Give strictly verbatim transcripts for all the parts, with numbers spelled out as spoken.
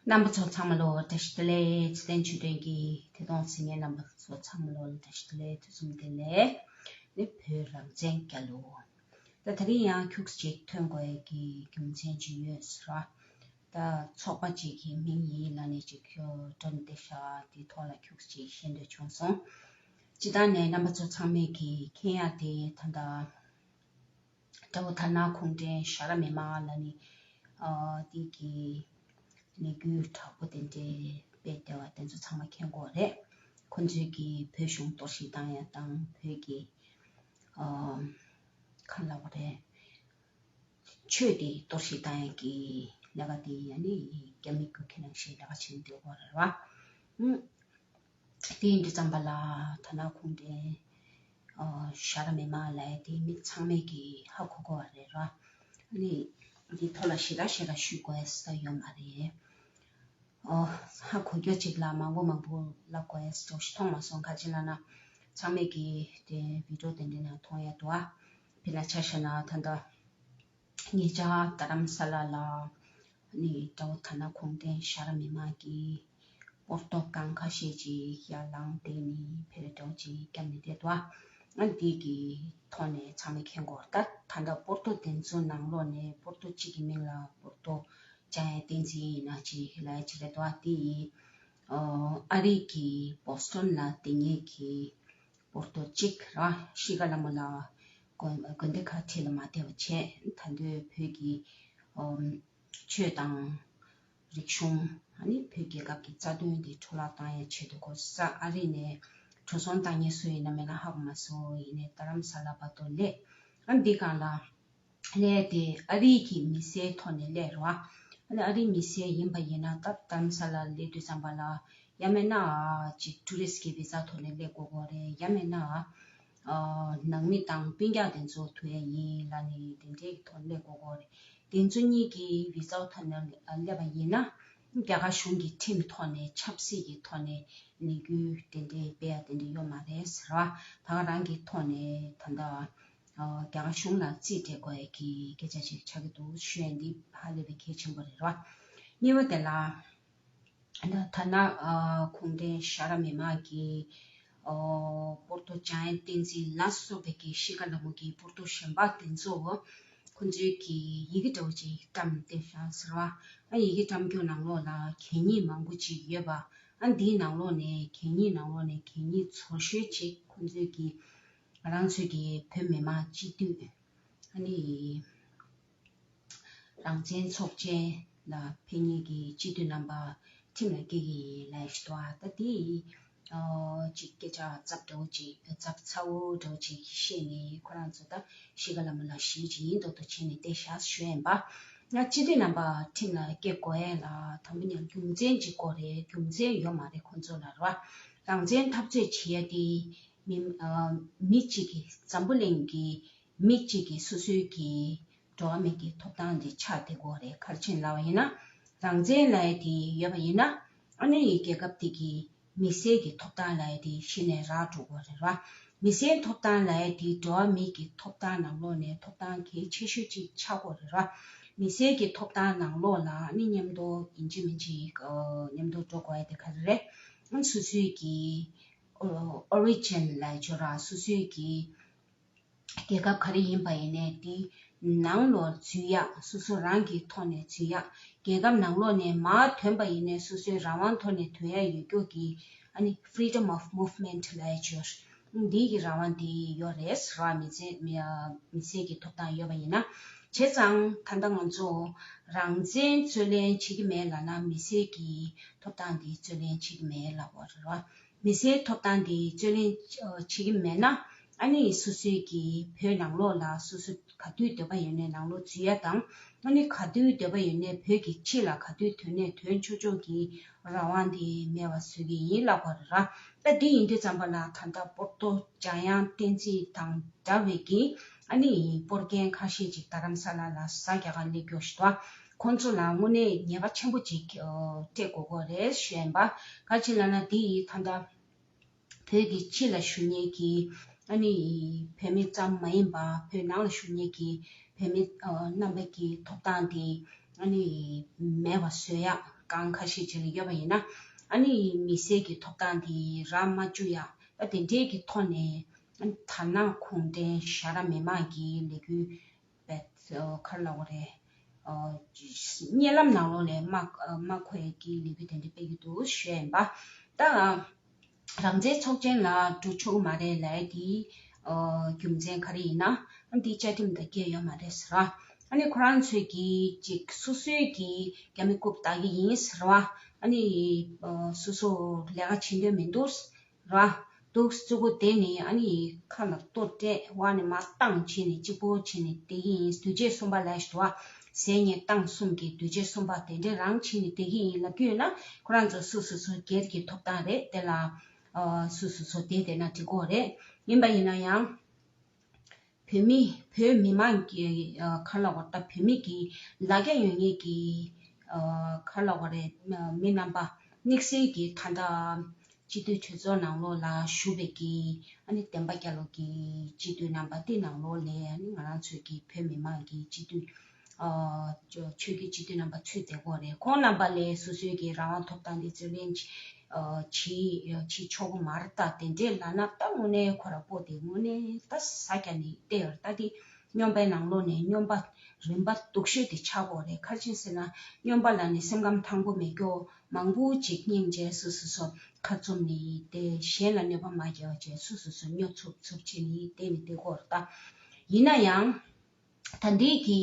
རྣམ་པ་ཚོ་ཚང་མ་ལོ་བཀྲ་ཤིས་བདེ་ལེགས། ཚེ་བརྟན་ཆོས་སྒྲོན་གྱི་ཐད་གཏོང་གཟིགས་མཁན་རྣམ་པ་ཚོ་ཚང་མ་ལོ་བཀྲ་ཤིས་བདེ་ལེགས། ཐུགས་རྗེ་ཆེ། ནི་བོད་རང་བཙན་རྒྱལ་ལོ། ད་དེ་རིང་ཡང་ཁྱུག་ཅིག་ཐོན་དགོས་ཀྱི་རྒྱུ་མཚན་ཅིག་ཡོད་ཟེར་བ། ད་ཚོགས་པ་ཅིག་གི་མིང་ཡིན་ལ་ནི་ཅིག་ཁྱོད་འགྲོ་ནས་བསྡད་ཤག་དེའི་ཐོག་ལ་ཁྱུག་ཅིག་བཤད་འདོད་བྱུང་སོང་། སྤྱིར་བཏང་ནས་རྣམ་པ་ཚོ་ཚང་མས་ཀྱི་མཁྱེན་ཡ་དེ་ད་ལྟ་དགྲ་བོ་དར་ནག་གུང་ཁྲན་ཤ་ར་མེ་མ་ལ་ནི་ཨ་དེ་གི་ལས་འགུལ་དྲག་པོ་དེ་འདྲའི་སྤེལ་བསྡད་པ་དེ་ཚོ་ཚང་མ་མཁྱེན་གྱི་ཡོད་རེད། ཁོ་ཚོས་ཀྱི་བོད་གཞུང་གཏོར་བཤིག་བཏང་ཡ་དང་བོད་ཀྱི་ཨ་ག་རེ་ལབ་དགོས་རེད། ཆོས་དེ་གཏོར་བཤིག་བཏང་ཡ་གི་ལས་ཀ་དེ་ཡ་ནི་རྒྱ་མི་རྒྱུག་ཁྱི་ནང་བཞིན་ལས་ཀ་བྱེད་བསྡད་ཡོད་རེད་བ། ཨུམ། དེ་ཡིན་དུས་ཙམ་པ་ལ་དར་ནག་གུང་ཁྲན་ཨ་ཤ་ར་མེ་མ་ལབ་ཡ་དེ་མི་ཚང་མས་ཀྱི་ཧ་གོ་གོ་བ་རེད་ར། ཨ་ནི་འདི་ཐོག་ལ་ཞེ་དྲག་ཞེ་དྲག་ཞུ་དགོས་ས་ཡོད་མ་རེད། ཨ་ཧ་གོ་རྒྱུ་ཅིག་ལ་མང་པོ་མང་པོ་ལབ་དགོས་ས་ཅིག་མཐོང་མ་སོང་། ག་ཅི་ལབ་ན་ཚང་མས་ཀྱི་དེ་བི་ཌིའོ་དེ་འདྲ་ནང་མཐོང་ཡ་འདུག་ཨ། དཔེར་ན་ཆ་བཞག་ན་ད་ལྟ་ཉེ་ཆར་རྡ་རམ་ས་ལ་ལ་ནི་དགྲ་བོ་དར་ནག་གུང་ཁྲན་ཤ་ར་མེ་མ་གི་སྤོར་ཏོ་གང་ཁ་ཤས་ཅིག་ཡར་ལངས་ཏེ་ནི་ཕེ་རེ་འདྲ་བོ་ཅིག་བརྒྱབ་ནས་བསྡད་འདུག་ཨ། ཨ་འདི་གི་ཐོག་ནས་ཚང་མས་མཁྱེན་གྱི་ཡོད་རེད། ད་ད་ལྟ་སྤོར་ཏོ་དེ་ཚོ་ནང་ལོགས་ནས་སྤོར་ཏོ་གཅིག་གི་མིང་ལ་སྤོར་ཏོ་འཇམ་དབྱངས་བསྟན་འཛིན་ཡིན་ན་ཅིག་ལབ་ཡ་ཅིག་རེད་འདུག་ཨ། དེ་ཡིས་ཨ་རི་གི་བོ་སི་ཊོན་ལ་བསྡད་མཁན་གྱི་སྤོར་ཏོ་གཅིག་ར་ཤི་ཀ་ལ་མོ་ལ་དགོན་དགོན་སྡེ་ཁག་ཁྲིད་ལ་མ་བསྡད་པ་བྱས། ད་དུང་བོད་ཀྱི་ཨམ་ཆོས་དང་རིག་གཞུང་ཨ་ནི་བོད་རྒྱལ་ཁབ་ཀྱི་རྩ་དོན་དེ་འཕྲོ་བརླག་བཏང་ཡ་ཆེད་དུ་གོ་ས་ཨ་རི་ནས་འགྲོ་སོང་བཏང་མཁན་སུ་ཡིན་ན་མེད་ན་ཧ་གོ་མ་སོང་། ཡིན་ནའི་རྡ་རམ་ས་ལ་བར་དུ་སླེབས། ཨ་འདི་སྒང་ལ་སླེབས་ཏེ་ཨ་རི་གི་མི་སེར་ཐོག་ནས་སླེབས་རེད་བ། ཨ་ནི་ཨ་རི་མི་སེར་ཡིན་པ་ཡིན་ན་ད་རྡ་རམ་ས་ལ་སླེབས་དུས་ཙམ་པ་ལ་ཡང་མིན་ན་ཅིག་ཊུ་རི་སི་གི་བི་ཛ་ཐོག་ནས་སླེབས་དགོས་ཀྱི་རེད། ཡང་མིན་ན་ཨ་ནང་མི་དང་སྤུན་ཀྱག་དེ་ཚོ་ཐུག་ཡ་ཡིན་ལབ་ནས་དེ་འདྲའི་ཐོག་སླེབས་དགོས་ཀྱི་རེད། དེ་ཚོ་གཉིས་ཀྱི་བི་ཛ་ཐོག་ནས་སླེབས་པ་ཡིན་ན་རྒྱ་གར་གཞུང་གི་ཁྲིམས་ཐོག་ནས་ཆབ་སྲིད་ཀྱི་ཐོག་ནས་ལས་འགུལ་དེ་འདྲའི་སྤེལ་ཡ་དེ་འདྲ་ཡོད་མ་རེད་ཟེར་བ། ད་ག་རང་གི་ཐོག་ནས་ད་ལྟ་ཨ་རྒྱ་གར་གཞུང་ལ་རྩིས་སྤྲད་དགོས་ཡ་གི་སྐད་ཆ་ཞིག་ཆགས་ཀྱི་འདུག་ཞུ་ཡ་འདི་ཧ་ལས་པའི་གལ་ཆེན་པོ་རེད་ར། གཉིས་པ་དེ་ལ་ད་ད་ནག་ཨ་གུང་ཁྲན་ཤ་ར་མེ་མ་གི་ཨོ་སྤོར་ཏོ་འཇམ་དབྱངས་བསྟན་འཛིན་ལ་སོགས་པའི་གི་ཤི་ཀ་ལ་མོ་གི་སྤོར་ཏོ་གཞན་པ་དེ་ཚོ་ཁོ་ཚོའི་གི་ཡི་གེ་འདྲ་བོ་ཅིག་བཀྲམ་བསྡད་ཤག་ཟེར་བ། ཨ་ཡི་གེ་བཀྲམ་རྒྱུ་ནང་ལོགས་ལ་གད་སྙིགས་མང་པོ་ཅིག་ཡོད་པ། ཨ་འདིའི་ནང་ལོགས་ནས་གད་སྙིགས་ནང་ལོགས་ནས་གད་སྙིགས་ཚོ་ཤོས་ཅིག་ཁོ་ཚོའི་གི་ང་རང་ཚོའི་གི་བོད་མི་མང་སྤྱི་འཐུས་ཨ་ནི་རང་བཙན་ཚོགས་ཆེན་ལ་ཕེབས་མཁན་གྱི་སྤྱི་འཐུས་རྣམ་པ་ཁྲིམས་ལ་སྐྱེལ་གྱི་ཡིན་ལབ་ཞུ་དོ། ད་དེ་ཨ་ཅིག་སྐད་ཆ་རྩབ་འདྲ་བོ་ཅིག་རྩབ་ཚ་བོ་འདྲ་བོ་ཅིག་བཤད་ནས་ཁོ་རང་ཚོ་ད་ཤི་ཀ་ལ་མོ་ལ་ཞེད་ཅིག་ཡིན་མདོག་མདོག་བྱས་ནས་བསྡད་ཤག་ཞུ་ཡིན་པ། ང་སྤྱི་འཐུས་རྣམ་པ་ཁྲིམས་ལ་སྐྱེལ་དགོས་ཡ་ལ་དང་པོ་ཉིད་རྒྱུ་མཚན་ཅིག་དགོས་རེད། རྒྱུ་མཚན་ཡོད་མ་རེད་ཁོ་ཚོ་ལ་ར། རང་བཙན་འཐབ་རྩོད་བྱེད་ཡ་དེ་མི་ཨ་མི་གཅིག་གི་འཛམ་བུ་གླིང་གི་མི་གཅིག་གི་སོ་སོའི་གི་འགྲོ་བ་མི་གི་ཐོབ་ཐང་དེ་ཆགས་བསྡད་ཀྱི་ཡོད་རེད། ག་རེ་བྱས་ནས་ལབ་པ་ཡིན་ན་རང་བཙན་ལབ་ཡ་དེ་ཡོད་པ་ཡིན་ན་ཨ་ནི་རྒྱལ་ཁབ་དེ་གི་མི་སེར་གྱི་ཐོབ་ཐང་ལབ་ཡ་དེ་གཞི་ནས་རག་འགྲོ་གི་ཡོད་རེད་བ། མི་སེར་ཐོབ་ཐང་ལབ་ཡ་དེ་འགྲོ་བ་མི་གི་ཐོབ་ཐང་ནང་ལོགས་ནས་ཐོབ་ཐང་གལ་ཆེ་ཤོས་ཅིག་ཆགས་ཀྱི་ཡོད་རེད་བ། མི་སེར་གྱི་ཐོབ་ཐང་ནང་ལོགས་ལ་ཨ་ནི་མཉམ་དུ་ཡིན་གཅིག་མིན་གཅིག་ཨ་མཉམ་དུ་འགྲོ་དགོས་ཡ་དེ་ག་རེ་རེད། ཨ་སོ་སོའི་གི་ཨོ་ཨོ་རི་ཇིན་ལབ་ཡ་ཅིག་ཡོད་རེད་བ། སོ་སོའི་གི་རྒྱལ་ཁབ་ག་རེ་ཡིན་པ་ཡིན་ནའི་དེ་ནང་ལོགས་འཛུལ་ཡག་སོ་སོ་རང་གི་ཐོག་ནས་འཛུལ་ཡག་རྒྱལ་ཁབ་ནང་ལོགས་ནས་མར་ཐོན་པ་ཡིན་ནའི་སོ་སོའི་རང་དབང་ཐོག་ནས་ཐོན་ཡག་ཡོད་རྒྱུ་གི་ཨ་ནི་Freedom of Movement་ལབ་ཡ་ཅིག་ཡོད། འདི་གི་རང་དབང་དེ་ཡོད་རེད་ཟེར་བ། མི་སེར་མི་མི་སེར་གྱི་ཐོབ་ཐང་ཡོད་པ་ཡིན་ན། བྱས་ཙང་ད་ལྟ་ང་ཚོ་རང་བཙན་རྩོད་ལེན་བྱེད་ཀྱི་མེད་ལབ་ན་མི་སེར་གྱི་ཐོབ་ཐང་དེ་རྩོད་ལེན་བྱེད་ཀྱི་མེད་ལབ་པ་རེད་བ། མི་སེར་ཐོབ་ཐང་དེ་རྩོད་ལེན་ཨ་བྱེད་ཀྱི་མེད་ན་ཨ་ནི་སོ་སོའི་གི་བོད་ནང་ལོགས་ལ་སོ་སོ་ག་དུས་འདོད་པ་ཡོད་ནའི་ནང་ལོགས་འཛུལ་ཡ་དང་། ཨ་ནི་ག་དུས་འདོད་པ་ཡོད་ནའི་བོད་ཀྱི་ཕྱི་ལ་ག་དུས་ཐོན་ནའི་ཐོན་ཆོག་ཆོག་གི་རང་དབང་དེ་མེད་པ་བཟོ་གི་ཡིན་ལབ་པ་རེད་ར། ད་དེ་ཡིན་དུས་ཙམ་པ་ལ་ད་ལྟ་སྤོར་ཏོ་འཇམ་དབྱངས་བསྟན་འཛིན་དང་འདྲ་བའི་གི་ཨ་ནི་སྤོར་མཁན་ཁ་ཤས་ཅིག་རྡ་རམ་ས་ལ་ལ་གཟའ་རྒྱག་ག་སླེབས་ཀྱི་ཡོད་ཞུ་དོ། ཁོང་ཚོ་ལ་དངོས་གནས་ཉེས་པ་ཆེན་པོ་ཅིག་ཨ་སྤྲད་དགོས་ཀྱི་རེད་ཞུ་ཡིན་པ། ག་ཅི་ལབ་ན་དེ་ཡིས་ད་ལྟ་བོད་ཀྱི་ཕྱི་ལ་བཞུགས་མཁན་གྱི་ཨ་ནི་བོད་མི་ཙམ་མ་ཡིན་པ་བོད་ནང་ལ་བཞུགས་མཁན་གྱི་བོད་མི་ཨ་རྣམ་པ་གི་ཐོབ་ཐང་དེ་ཨ་ནི་མེད་པ་བཟོ་ཡག་སྒང་ཁ་ཤས་ཅིག་ལ་ཡོད་པ་ཡིན་ན། ཨ་ནི་མི་སེར་གྱི་ཐོབ་ཐང་དེ་རག་མ་བཅུག་ཡ། ད་དེ་འདྲའི་གི་ཐོག་ནས་ཨ་ནི་དར་ནག་གུང་ཁྲན་ཤ་ར་མི་མང་གི་ལས་འགུལ་བས་ག་རེ་ལབ་དགོས་རེད། ཨ་བརྙན་ལམ་ནང་ལོགས་ནས་དམག་དམག་མཁོ་ཡས་ཀྱི་ལས་འགུལ་དེ་འདྲ་སྤེལ་གྱི་འདུག་ཞུ་ཡ་ཡིན་པ། ད་རང་བཙན་ཚོགས་ཆེན་ལ་འགྲོ་ཆོག་གི་མ་རེད་ལབ་ཡ་དེའི་ཨ་རྒྱུ་མཚན་ག་རེ་ཡིན་ན། ཨ་འདི་བཅའ་ཁྲིམས་དང་འགལ་ཡོད་མ་རེད་ཟེར་བ། ཨ་ནི་ཁོ་རང་ཚོས་ཀྱིས་ཅིག་སོ་སོའི་གི་རྒྱ་མི་རྐུབ་བཏགས་ཀྱི་ཡིན་ཟེར་བ། ཨ་ནི་ཨ་སོ་སོ་ལས་ཀ་བྱེད་འདོད་མི་འདུག་ར། འདུག་རྩུབ་པོ་དེ་ནི་ཨ་ནི་ཁ་ལ་ལྟོ་སྤྲད་བ་ནི་མ་བཏང་བྱས་ནས་གཅིག་པོ་བྱས་ནས་བསྡད་ཀྱི་ཡིན། དུས་བཅད་གསུམ་པ་ལབ་ཞུ་བ། ཟས་ཉལ་བཏང་གསུམ་གྱི་དུས་བཅད་གསུམ་པ་དེ་འདྲ་རང་བྱས་ནས་བསྡད་ཀྱི་ཡིན་ལབ་ཀྱི་ཡོད་ན། ཁོ་རང་ཚོ་སོ་སོ་སོ་སྒེར་གྱི་ཐོབ་ཐང་རེད། དེ་ལ་ཨ་སོ་སོ་སོ་བསྡད་བསྡད་ན་འགྲིག་གི་རེད། ཡིན་པ་ཡིན་ན་ཡང་། བོད་མི་བོད་མི་མང་གི་ཨ་ག་རེ་ལབ་དགོས་རེད། ད་བོད་མི་གི་ལ་རྒྱ་ཡོད་མཁན་གྱི་ཨ་ག་རེ་ལབ་དགོས་རེད། མི་རྣམ་པ་དམིགས་བསལ་གྱི་ད་ལྟ་སྤྱི་འཐུས་གྲོས་ཚོགས་ནང་ལོགས་ལ་བཞུགས་པའི་གི་ཨ་ནི་བསྟན་པ་རྒྱལ་ལོ་གི་སྤྱི་འཐུས་རྣམ་པ་དེ་ནང་ལོགས་ལ་ཨ་ནི་ང་རང་ཚོའི་གི་བོད་མི་མང་གི་སྤྱི་འཐུས་ཨ་ཆོས་ཀྱི་སྤྱི་འཐུས་རྣམ་པ་ཚུད་བསྡད་ཀྱི་ཡོད་རེད། ཁོང་རྣམ་པ་ལ་སོ་སོའི་གི་རང་དབང་ཐོབ་ཐང་དེ་རྩོད་ལེན་བྱེད་ཨ་བྱེད་བྱེད་ཆོག་གི་མ་རེད། ད་དེ་འདྲས་ལབ་ན་ད་དངོས་གནས་ཁོ་ར་པོ་དེ་དངོས་གནས་ད་ཟ་རྒྱ་ནས་བལྟས་ཡོད་རེད། ད་དེ་སྨྱོན་པའི་ནང་ལོགས་ནས་སྨྱོན་པ་རིམ་པ་སྡུག་ཤོས་དེ་ཆགས་ཀྱི་ཡོད་རེད། ག་རེ་བྱས་ཟེར་ན། སྨྱོན་པ་ལ་ནི་སེམས་ཁམས་ཐང་པོ་མེད་ཀྱོག་མང་པོ་ཅིག་སྙིང་རྗེ་སོ་སོ་སོ་ཁ་བཙུམ་ནས་བསྡད། གཞན་ལ་གནོད་པ་མ་བསྐྱལ་བ་བྱས་སོ་སོ་སོ་སྨྱོ་ཚུབ་ཚུབ་བྱས་ནས་བསྡད་ནས་བསྡད་ཀྱི་ཡོད་རེད། ད་ཡིན་ན་ཡང་། ད་འདི་གི་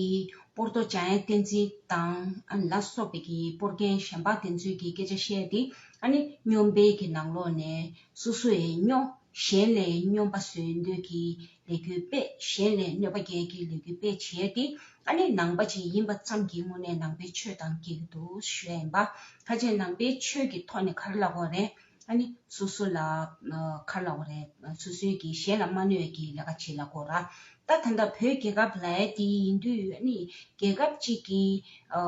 པོར་ཏོ་འཇམ་དབྱངས་བསྟན་འཛིན་དང་ཨ་ལ་སོགས་པའི་གི་སྤོར་མཁན་གཞན་པ་དེ་ཚོའི་གི་སྐད་ཆ་བཤད་དེ། ཨ་ནི་སྨྱོན་པའི་གི་ནང་ལོགས་ནས་སོ་སོ་ཡི་སྨྱོ། གཞན་ལས་སྨྱོན་པ་བཟོ་འདོད་ཀྱི་ལས་འགུལ་སྤེལ། གཞན་ལས་གནོད་པ་སྐྱེལ་གྱི་ལས་འགུལ་སྤེལ་བྱས་ཏེ། ཨ་ནི་ནང་པ་ཅིག་ཡིན་པ་ཙམ་གྱིས་དངོས་གནས་ནང་པའི་ཆོས་དང་འགལ་གྱི་འདུག་ཞུ་ཡ་ཡིན་པ། ཁ་ཆེ་ནང་པའི་ཆོས་ཀྱི་ཐོག་ནས་ག་རེ་ལབ་དགོས་རེད། ཨ་ནི་སོ་སོ་ལ་ཨ་ག་རེ་ལབ་དགོས་རེད། སོ་སོའི་གི་གཞན་ལ་མ་གནོད་ཀྱི་ལས་ཀ་བྱེད་ལབ་དགོས་ར། ད་ད་ལྟ་བོད་རྒྱལ་ཁབ་ལབ་ཡ་དེ་ཡིན་དུས། ཨ་ནི་རྒྱལ་ཁབ་ཅིག་གི་ཨ་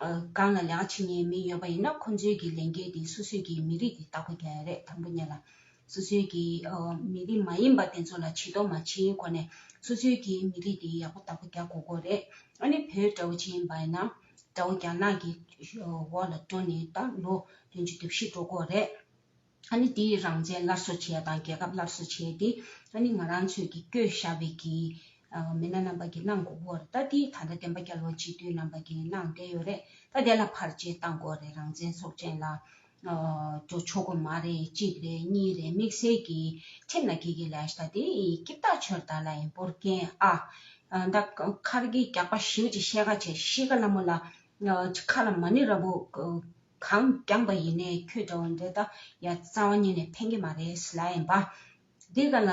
ཨ་སྒང་ལ་ལས་ཀ་བྱེད་མཁན་མི་ཡོད་པ་ཡིན་ན། ཁོང་ཚོའི་གི་ལས་འགན་དེ་སོ་སོའི་གི་མི་རིགས་དེ་བདག་པོ་རྒྱག་ཡ་རེད། དང་པོ་ཉིད་ལ་སོ་སོའི་གི་ཨ་མི་རིགས་མ་ཡིན་པ་དེ་ཚོ་ལ་བྱེད་དོ་མ་བྱེད་སྒོ་ནས་སོ་སོའི་གི་མི་རིགས་དེ་ཡག་པོ་བདག་པོ་རྒྱག་དགོས་ཀྱི་རེད། ཨ་ནི་བོད་འདྲ་བོ་ཅིག་ཡིན་པ་ཡིན་ན། དགྲ་བོ་རྒྱ་ནག་གི་འོག་ལ་འགྲོ་ནས་ད་ལོ་བདུན་ཅུ་དོན་བཞི་འགྲོ་གི་ཡོད་རེད། ཨ་ནི་དེའི་རང་བཙན་སླར་གསོ་བྱེད་ཡ་དང་རྒྱལ་ཁབ་སླར་གསོ་བྱེད་ཡ་དེ། ཨ་ནི་ང་རང་ཚོས་ཀྱི་བསྐོས་བཞག་པའི་གི་ཨ་མི་སྣ་རྣམ་པ་གིས་གནང་དགོས་ཀྱི་ཡོད་རེད། ད་དེ་ད་ལྟ་བསྟན་པ་རྒྱལ་ལོ་སྤྱི་འཐུས་རྣམ་པ་གིས་གནང་བསྡད་ཡོད་རེད། ད་དེ་ལ་ཕར་རྗེས་བཏང་དགོས་རེད། རང་བཙན་ཚོགས་ཆེན་ལ་ཨ་འགྲོ་ཆོག་གི་མ་རེད། གཅིག་རེད། གཉིས་རེད། དམིགས་བསལ་གྱི་ཁྲིམས་ལ་འགལ་གྱི་ལས་ད་དེ་ཀིབ་ཏག་ཆོར་ད་ལ་ཡིན་པོར་ཀན་ཨ། ཨ་ད་ཁར་གི་རྒྱག་པ་ཞིའུ་ཅིག་བཤད་ཁ་བྱས། ཤི་ཀ་ལ་མོ་ལ་ཁ་ལ་མ་ཎི་ར་བོ། གང་བརྐྱངས་པ་ཡིན་ནའི་ཁྱོད་འདྲ་བོ་འདྲ་ད་ཡ་རྩ་བ་ཉིད་ནས་ཕན་གྱི་མ་རེད་ཟེར་ལབ་ཡིན་པ། འདི་ག་ལ་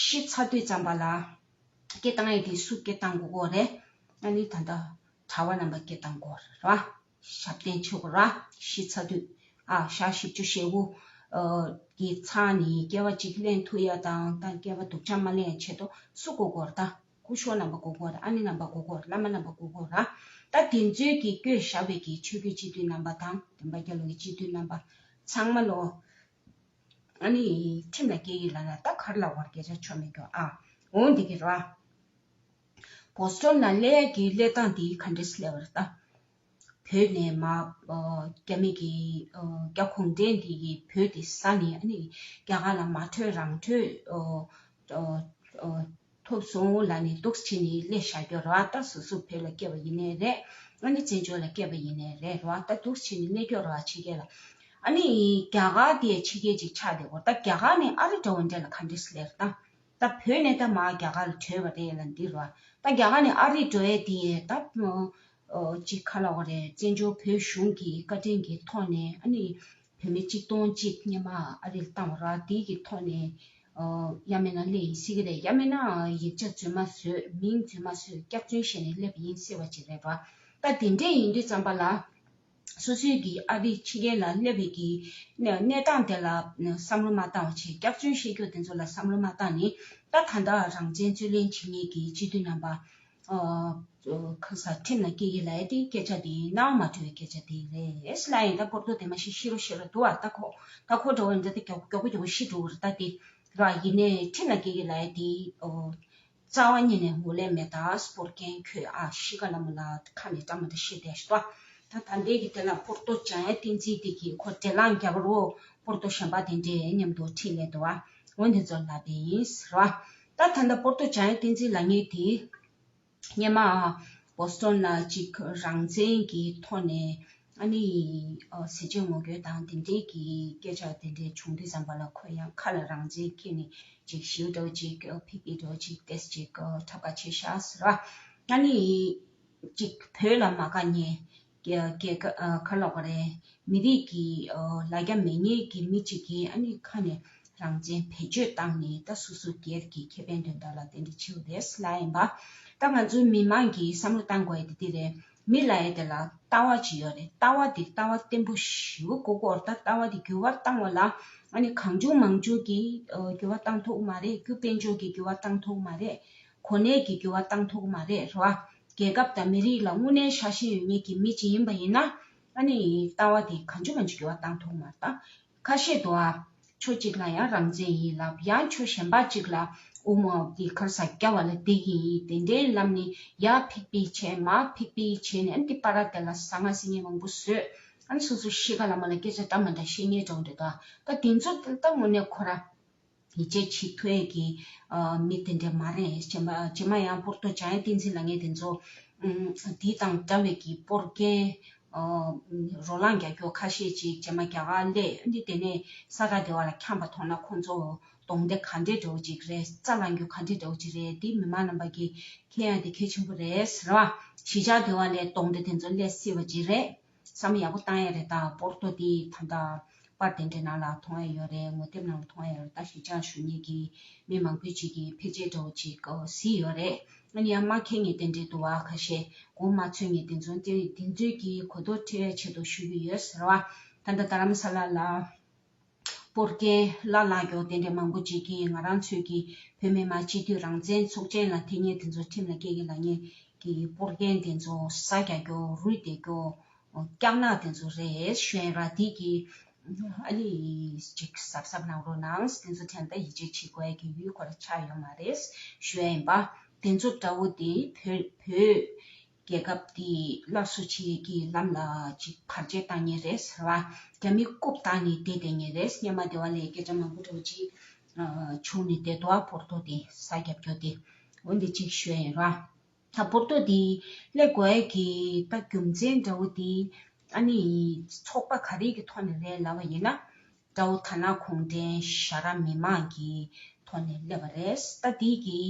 ཤི་ཚར་དུས་ཙམ་པ་ལ་སྐད་བཏང་ཡས་དེ་སུ་སྐད་བཏང་དགོས་ཀྱི་རེད། ཨ་ནི་ད་ལྟ་གྲྭ་པ་རྣམ་པ་སྐད་བཏང་དགོས་རེད་ར། ཞབས་བརྟན་ཆོས་སྐོར་ར། ཤི་ཚར་དུས་ཨ་ཞག་བཞི་བཅུ་ཞེ་དགུ་ཨ་གི་ཚར་ནས་སྐྱེ་བ་གཅིག་ལེན་ཐུབ་ཡ་དང་། ད་སྐྱེ་བ་སྡུག་ཅག་མ་ལེན་ཡ་ཆེད་དུ་སུ་དགོས་ཀྱི་རེད། ད་སྐུ་ཞབས་རྣམ་པ་དགོས་ཀྱི་རེད། ཨ་ནེ་རྣམ་པ་དགོས་ཀྱི་རེད། བླ་མ་རྣམ་པ་དགོས་ཀྱི་རེད། ད་དེ་ཚོའི་གི་བསྐོས་བཞག་པའི་གི་ཆོས་བརྒྱུད་སྤྱི་འཐུས་རྣམ་པ་དང་། བསྟན་པ་རྒྱལ་ལོ་གི་སྤྱི་འཐུས་རྣམ་པ་ཚང་མ་ལོ། ཨ་ནི་ཁྲིམས་ལ་འགལ་གྱི་ལབ་ན་ད་ག་རེ་ལབ་དགོས་རེད། སྐད་ཆ་ཆོ་མེད་ཀྱོ་ཨ། འོ་འདི་གི་རེད་བ། བོ་སི་ཊོན་ལ་སླེབས་ཡ་གི་སླེབས་སྟངས་དེ་ག་འདྲས་སླེབས་པ་རེད་ད། བོད་ནས་མར་ཨ་རྒྱ་མི་གི་ཨ་རྒྱ་གུང་ཁྲན་འདི་གིས་བོད་དེ་ཟ་ནས། ཨ་ནི་རྒྱ་གར་ལ་མ་བྲོས་རང་བྲོས་ཨ་ཨ་ཨ་ཐོབ་སོང་ལབ་ནས་འདུག་སེ་བྱས་ནས་སླེབས་བཞག་ཀྱོ་རེད་བ། ད་སོ་སོ་བོད་ལ་སྐྱེས་པ་ཡིན་ནའི་རེད། ཨ་ནི་བཙན་བྱོལ་ལ་སྐྱེས་པ་ཡིན་ནའི་རེད་རེད་བ། ད་འདུག་སེ་བྱས་ནས་སླེབས་ཀྱོ་རེད་བ། ཕྱི་རྒྱལ་ལ། ཨ་ནི་རྒྱ་གར་དེ་ཕྱི་རྒྱལ་ཅིག་ཆགས་བསྡད་ཀྱོ་རེད། ད་རྒྱ་གར་ནས་ཨ་རི་འདྲ་བོ་འདྲ་ལ་ག་འདྲས་སླེབས་རེད་ད། ད་བོད་ནས་ད་མར་རྒྱ་གར་ལ་བྲོས་པ་རེད་ལབ་འདི་རེད་བ། ད་རྒྱ་གར་ནས་ཨ་རི་འགྲོ་ཡས་དེ་ད་ཨ་ཅིག་ག་རེ་ལབ་དགོས་རེད། བཙན་བྱོལ་བོད་གཞུང་གི་བཀའ་དྲིན་གྱི་ཐོག་ནས། ཨ་ནི་བོད་མི་ཆིག་སྟོང་གཅིག་སྔོན་མ་ཨ་རི་ལ་བཏང་བ་རེད་བ། དེའི་གི་ཐོག་ནས་ཨ་ཡང་མིན་ན་སླེབས་ཡིན་སྲིད་ཀྱི་རེད། ཡང་མིན་ན་ཡིག་ཆ་རྫུན་མ་བཟོས། མིང་རྫུན་མ་བཟོས། སྐྱག་རྫུན་བཤད་ནས་སླེབས་ཡིན་སྲིད་པ་ཅིག་རེད་བ། ད་དེ་འདྲས་ཡིན་དུས་ཙམ་པ་ལ། སོ་སོའི་གི་ཨ་རི་ཕྱི་རྒྱལ་ལ་སླེབས་པའི་གི་གནས་གནས་སྟངས་དེ་ལ་བསམ་བློ་མ་བཏང་བ་བྱས། སྐྱག་རྫུན་བཤད་རྒྱུ་དེ་ཚོ་ལ་བསམ་བློ་མ་བཏང་ནས། ད་ད་ལྟ་རང་བཙན་རྩོད་ལེན་བྱེད་མཁན་གྱི་སྤྱི་འཐུས་རྣམ་པ། ཨ་ཁ་ས་ཁྲིམས་ལ་སྐྱེལ་གྱི་ལབ་ཡ་དེ་སྐད་ཆ་དེ་སྣང་བ་མ་འགྲོ་བའི་སྐད་ཆ་དེ་རེད་ལབ་ཡིན། ད་པོར་ཏོ་དེ་མ་ཤི་ཤི་རོ་ཤི་རོ་འདུག་བ། ད་ཁོ་ད་ཁོ་འགྲོ་བ་འདྲ་དེ་མགྱོགས་མགྱོགས་པོ་མགྱོགས་པོ་ཤི་འགྲོ་གི་རེད། ད་དེ་ར་ཡིན་ནའི་ཁྲིམས་ལ་སྐྱེལ་གྱི་ལབ་ཡ་དེ་ཨོ། རྩ་བ་ཉིད་ནས་ངོས་ལེན་མེད། ད་སྤོར་མཁན་ཁྱོད་ཨ་ཤི་ཀ་ལ་མོ་ལ་ཁ་ནས་བཀྲ་མ་ད་ཤི་བསྡད་ཤི་ཏོ། ད་ད་ལྟའི་གི་དེ་ལ་པོར་ཏོ་འཇམ་དབྱངས་བསྟན་འཛིན་དེ་གི་ཁོ་འགྲེལ་ལམ་རྒྱག་རོགས་པོར་ཏོ་གཞན་པ་དེ་འདྲའི་མཉམ་དུ་ཁྲིད་ལས་འདུག་བ། འོ་འདི་ཚོ་ལབ་པ་ཡིན་ཟེར་བ། ད་ད་ལྟ་པོར་ཏོ་འཇམ་དབྱངས་བསྟན་འཛིན་ལབ་མཁན་དེ། སྔོན་མ་བོ་སི་ཊོན་ལ་ཅིག་རང་བཙན་གྱི་ཐོག་ནས་ཨ་ནི་ཟས་བཅད་ངོ་རྒོལ་དང་དེ་འདྲའི་གི་སྐད་ཆ་དེ་འདྲའི་བྱུང་དུས་ཙམ་པ་ལ་ཁོ་ཡང་ཁ་ལ་རང་བཙན་འཁྱེར་ནས་ཅིག་ཞིའུ་འདྲ་བོ་ཅིག་ཕིག་ཕིག་འདྲ་བོ་ཅིག་ཏེས་ཅིག་འཁྲབ་ཁ་བྱས་ཤག་ཟེར་བ། ཨ་ནི་ཅིག་བོད་ལ་མ་དགའ་མཁན་རྒྱལ་ཁ་ལོག་པ་རེད། མི་རིགས་ཀྱི་ལ་རྒྱ་མེད་མཁན་གྱི་མི་གཅིག་གིས་ཨ་ནི་ཁ་ནས་རང་བཙན་བེད་སྤྱོད་བཏང་ནས་ད་སོ་སོ་སྒེར་གྱི་ཁེ་ཕན་དོན་དག་ལ་དེ་འདྲ་བྱེད་དགོས་རེད་ལབ་ཡིན་པ། ད་ང་ཚོའི་མི་མང་གིས་བསམ་བློ་བཏང་དགོས་ཡ་དེ་འདི་རེད། མི་ལབ་ཡ་དེ་ལ་ལྟ་བ་ཅིག་ཡོད་རེད། ལྟ་བ་དེ་ལྟ་བ་བརྟན་པོ་ཞེ་པོ་དགོས་ཀྱི་ཡོད་རེད། ད་ལྟ་བ་དེ་འགྱུར་བ་བཏང་བ་ལ་ཨ་ནི་གང་བྱུང་མང་བྱུང་གིས་འགྱུར་བ་བཏང་ཐུབ་ཀྱི་མ་རེད། རྒྱུ་དཔལ་འབྱོར་གྱི་འགྱུར་བ་བཏང་ཐུབ་ཀྱི་མ་རེད། གོ་གནས་ཀྱི་འགྱུར་བ་བཏང་ཐུབ་ཀྱི་མ་རེད། རེད་བ། རྒྱལ་ཁབ་དང་མི་རིགས་ལ་དངོས་གནས་ཤ་ཞེན་ཡོད་མཁན་གྱི་མི་ཅིག་ཡིན་པ་ཡིན་ན། ཨ་ནི་ལྟ་བ་དེ་གང་བྱུང་མང་བྱུང་འགྱུར་བ་བཏང་ཐུབ་མ་རེད། ད་ཁ་ཤས་འདུག་ཨ། ཕྱོགས་གཅིག་ལ་ཡང་རང་བཙན་ཡིན་ལབ། ཡང་ཕྱོགས་གཞན་པ་གཅིག་ལ་དབུ་མ་དེ་ག་རེ་ཟ་རྒྱབ་པ་ལ་བསྡད་ཀྱི་ཡིན། དེ་འདྲའི་ལམ་ནས་ཡར་ཕིག་ཕིག་བྱས་མར་ཕིག་ཕིག་བྱས་ནས་ཨ་ནི་དེ་པར་དེ་ལ་ཟ་ང་ཟེར་མཁན་མང་པོ་བཟོས། ཨ་ནི་སོ་སོ་གཤིས་ཀ་ལ་མ་ལ་སྐད་ཆ་འདྲ་མ་འདྲ་བཤད་མཁན་འདྲ་བོ་འདྲ་འདུག་ཨ། ད་དེ་ཚོ་ད་དངོས་གནས་ཁོ་ར། ཡིད་ཆེས་བྱེད་ཐུབ་ཡས་ཀྱི་ཨ་མི་དེ་འདྲ་མ་རེད། རྗེས་མ་རྗེས་མ་ཡང་པོར་ཏོ་འཇམ་དབྱངས་བསྟན་འཛིན་ལབ་མཁན་དེ་ཚོ་ཨུམ་དེ་དང་འདྲ་བའི་གི་སྤོར་རྒྱན་ཨ་རོ་ལངས་རྒྱག་རྒྱུ་ཁ་ཤས་ཅིག་རྗེས་མ་རྒྱ་གར་སླེབས་འདི་དེ་ནས་ས་ཁ་དེ་བ་ལ་འཁྱམས་པ་མཐོང་ན་ཁོང་ཚོ་གདོང་བདེ་ག་འདྲས་འདྲ་བོ་ཅིག་རེད། རྩ་ལངས་རྒྱུ་ག་འདྲས་འདྲ་བོ་ཅིག་རེད། འདི་མི་མང་རྣམ་པ་གི་མཁྱེན་ཡ་དེ་གལ་ཆེན་པོ་རེད་ཟེར་བ། གཞིས་ཆགས་དེ་བ་ལས་གདོང་བདེ་དེ་ཚོ་སླེབས་སྲིད་པ་ཅིག་རེད། བསམ་ཡག་པོ་བཏང་ཡ་རེད། ད་པོར་ཏོ་དེ་ད་ལྟ་པར་དེ་འདྲའི་ནང་ལ་མཐོང་ཡ་ཡོད་རེད། ངོ་དེབ་ནང་ལ་མཐོང་ཡ་ཡོད་རེད། ད་གཞིས་ཆགས་བཞུགས་མཁན་གྱི་མི་མང་པོ་ཅིག་གིས་ཕལ་ཆེར་འདྲ་བོ་ཅིག་གཟིགས་ཡོད་རེད། ཨ་ནི་ཡང་མ་མཁྱེན་མཁན་དེ་འདྲའི་འདུག་བ། ཁ་ཤས་མགོ་མ་ཚོས་མཁན་དེ་ཚོ་དེ་དེ་ཚོས་ཀྱིས་གོ་རྟོགས་འཕྲོད་ཡ་ཆེད་དུ་ཞུ་གི་ཡོད་ཟེར་བ། ད་ལྟ་རྡ་རམ་ས་ལ་ལ། སྤོར་རྒྱན་ལ་ལ་གྱོ་དེ་འདྲ་མང་པོ་ཅིག་གིས་ང་རང་ཚོའི་གི་བོད་མི་མང་སྤྱི་འཐུས་རང་བཙན་ཚོགས་ཆེན་ལ་འཐེན་མཁན་དེ་ཚོ་ཁྲིམས་ལ་སྐྱེལ་གི་ལབ་མཁན་གྱི་སྤོར་རྒྱན་དེ་ཚོ་ཟ་རྒྱག་རྒྱོ་རུལ་བསྡད་རྒྱོ་སྐྱག་ནག་དེ་ཚོ་རེད་ཞུ་ཡིན་ར། དེ་གི་ཨ་ནི་ཅིག་གཟབ་གཟབ་གནང་རོགས་གནང་། དེ་ཚོ་དྲན་ད་ཡིད་ཆེས་བྱེད་དགོས་ཀྱི་ཡུལ་ཁོ་ར་ཆགས་ཡོད་མ་རེད་ཞུ་ཡ་ཡིན་པ། དེ་ཚོ་འདྲ་བོ་དེ་བོད་བོད། རྒྱལ་ཁབ་དེ་སླར་གསོ་བྱེད་ཀྱི་ལམ་ལ་ཅིག་བར་ཆད་བཏང་ཉེ་རེད་ཟེར་བ། རྒྱ་མི་རྐུབ་བཏང་ནས་བསྡད་བསྡད་ཉེ་རེད། སྔོན་མ་དེ་བ་ལས་སྐད་ཆ་མང་པོ་འདྲ་བོ་ཅིག་བྱུང་ནས་བསྡད་འདུག་ཨ། པོར་ཏོ་དེ་ས་རྒྱབ་སྐྱོར་དེ་འོན་ཏེ་ཅིག་ཞུ་ཡ་ཡིན་ར། ད་པོར་ཏོ་དེ་སླེབས་དགོས་ཡ་གི་ད་རྒྱུ་མཚན་འདྲ་བོ་དེ་ཨ་ནི་ཚོགས་པ་ག་རེ་གི་ཐོག་ནས་རེད་ལབ་པ་ཡིན་ན། དགྲ་བོ་དར་ནག་གུང་ཁྲན་ཞྭ་ར་མི་མང་གི་ཐོག་ནས་སླེབས་པ་རེད། ད་དེ་གི་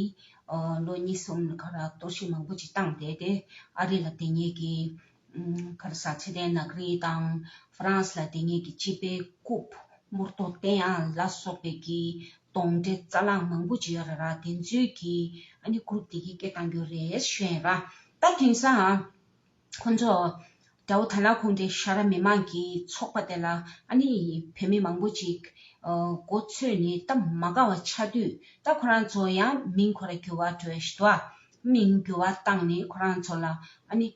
ལོ་གཉིས་གསུམ་ག་ར་གཏོར་བཤིག་མང་པོ་ཅིག་བཏང་བསྡད་དེ། ཨ་རི་ལ་བསྡད་མཁན་གྱི་ག་རེ་ཟ་ཚེ་བརྟན་ནག་རིལ་དང་ཧྥ་རན་སི་ལ་བསྡད་མཁན་གྱི་སྤྱི་པའི་རྐུབ་མུར་ཏོ་བསྟན་དབྱངས་ལ་སོགས་པའི་གི་གདོན་འདྲེ་རྩ་ལག་མང་པོ་ཅིག་ཡོད་རེད་ར། དེ་ཚོའི་གི་ཨ་ནི་གུ་རུབ་དེ་གི་སྐད་བཏང་རྒྱུ་རེད་ཞུ་ཡིན་ར། ད་དེང་སང་ཁོ་ཚོ་དགྲ་བོ་དར་ནག་གུང་ཁྲན་ཞྭ་ར་མི་མང་གི་ཚོགས་པ་དེ་ལ་ཨ་ནི་བོད་མི་མང་པོ་ཅིག་མགོ་ཚོས་ནས་ད་མ་དགའ་བ་ཆགས་དུས། ད་ཁོ་རང་ཚོ་ཡང་མིང་ཁོ་ར་འགྱུར་བ་འགྲོ་ཡ་ཞིག་འདུག་ཨ། མིང་འགྱུར་བ་བཏང་ནས་ཁོ་རང་ཚོ་ལ་ཨ་ནི་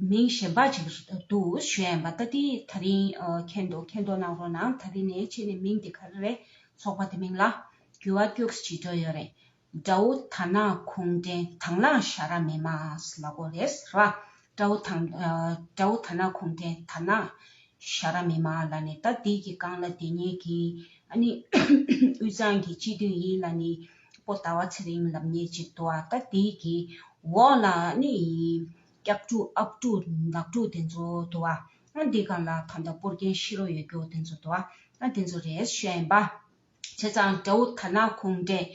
མིང་གཞན་པ་ཅིག་འདུག་ཞུ་ཡ་ཡིན་པ། ད་དེ་ད་རིང་མཁྱེན་འདུག་མཁྱེན་རྟོགས་གནང་རོགས་གནང་། ད་རིང་ནས་ཕྱིན་ནས་མིང་དེ་ག་རེ་རེད། ཚོགས་པ་དེ་མིང་ལ་འགྱུར་བ་ཀྱོག་ཅིག་འགྲོ་ཡོད་རེད། དགྲ་བོ་དར་ནག་གུང་ཁྲན་དང་བླངས་ཞྭ་ར་མི་མང་ལབ་དགོས་རེད་ཟེར་བ། དགྲ་བོ་དང་ཨ་དགྲ་བོ་དར་ནག་གུང་ཁྲན་དར་ནག་ཞྭ་ར་མི་མང་ལབ་ནས། ད་དེ་གི་སྒང་ལ་དེ་ཉིད་ཀྱི་ཨ་ནི་དབུས་གཙང་གི་སྤྱི་འཐུས་ཡིན་ལབ་ནི་པོ་ཟླ་བ་ཚེ་རིང་ལབ་མཁན་ཅིག་འདུག་ཨ། ད་དེ་གི་འོག་ལ་ཨ་ནི་སྐྱག་ཕྲུག་ཨབ་ཕྲུག་ནག་ཕྲུག་དེ་ཚོ་འདུག་ཨ། ཨ་འདི་སྒང་ལ་ད་ལྟ་སྤོར་རྒྱན་ཤི་རོ་ཡོད་རྒྱུ་དེ་ཚོ་འདུག་ཨ། ཨ་དེ་ཚོ་རེད་ཞུ་ཡ་ཡིན་པ། བྱས་ཙང་དགྲ་བོ་དར་ནག་གུང་ཁྲན།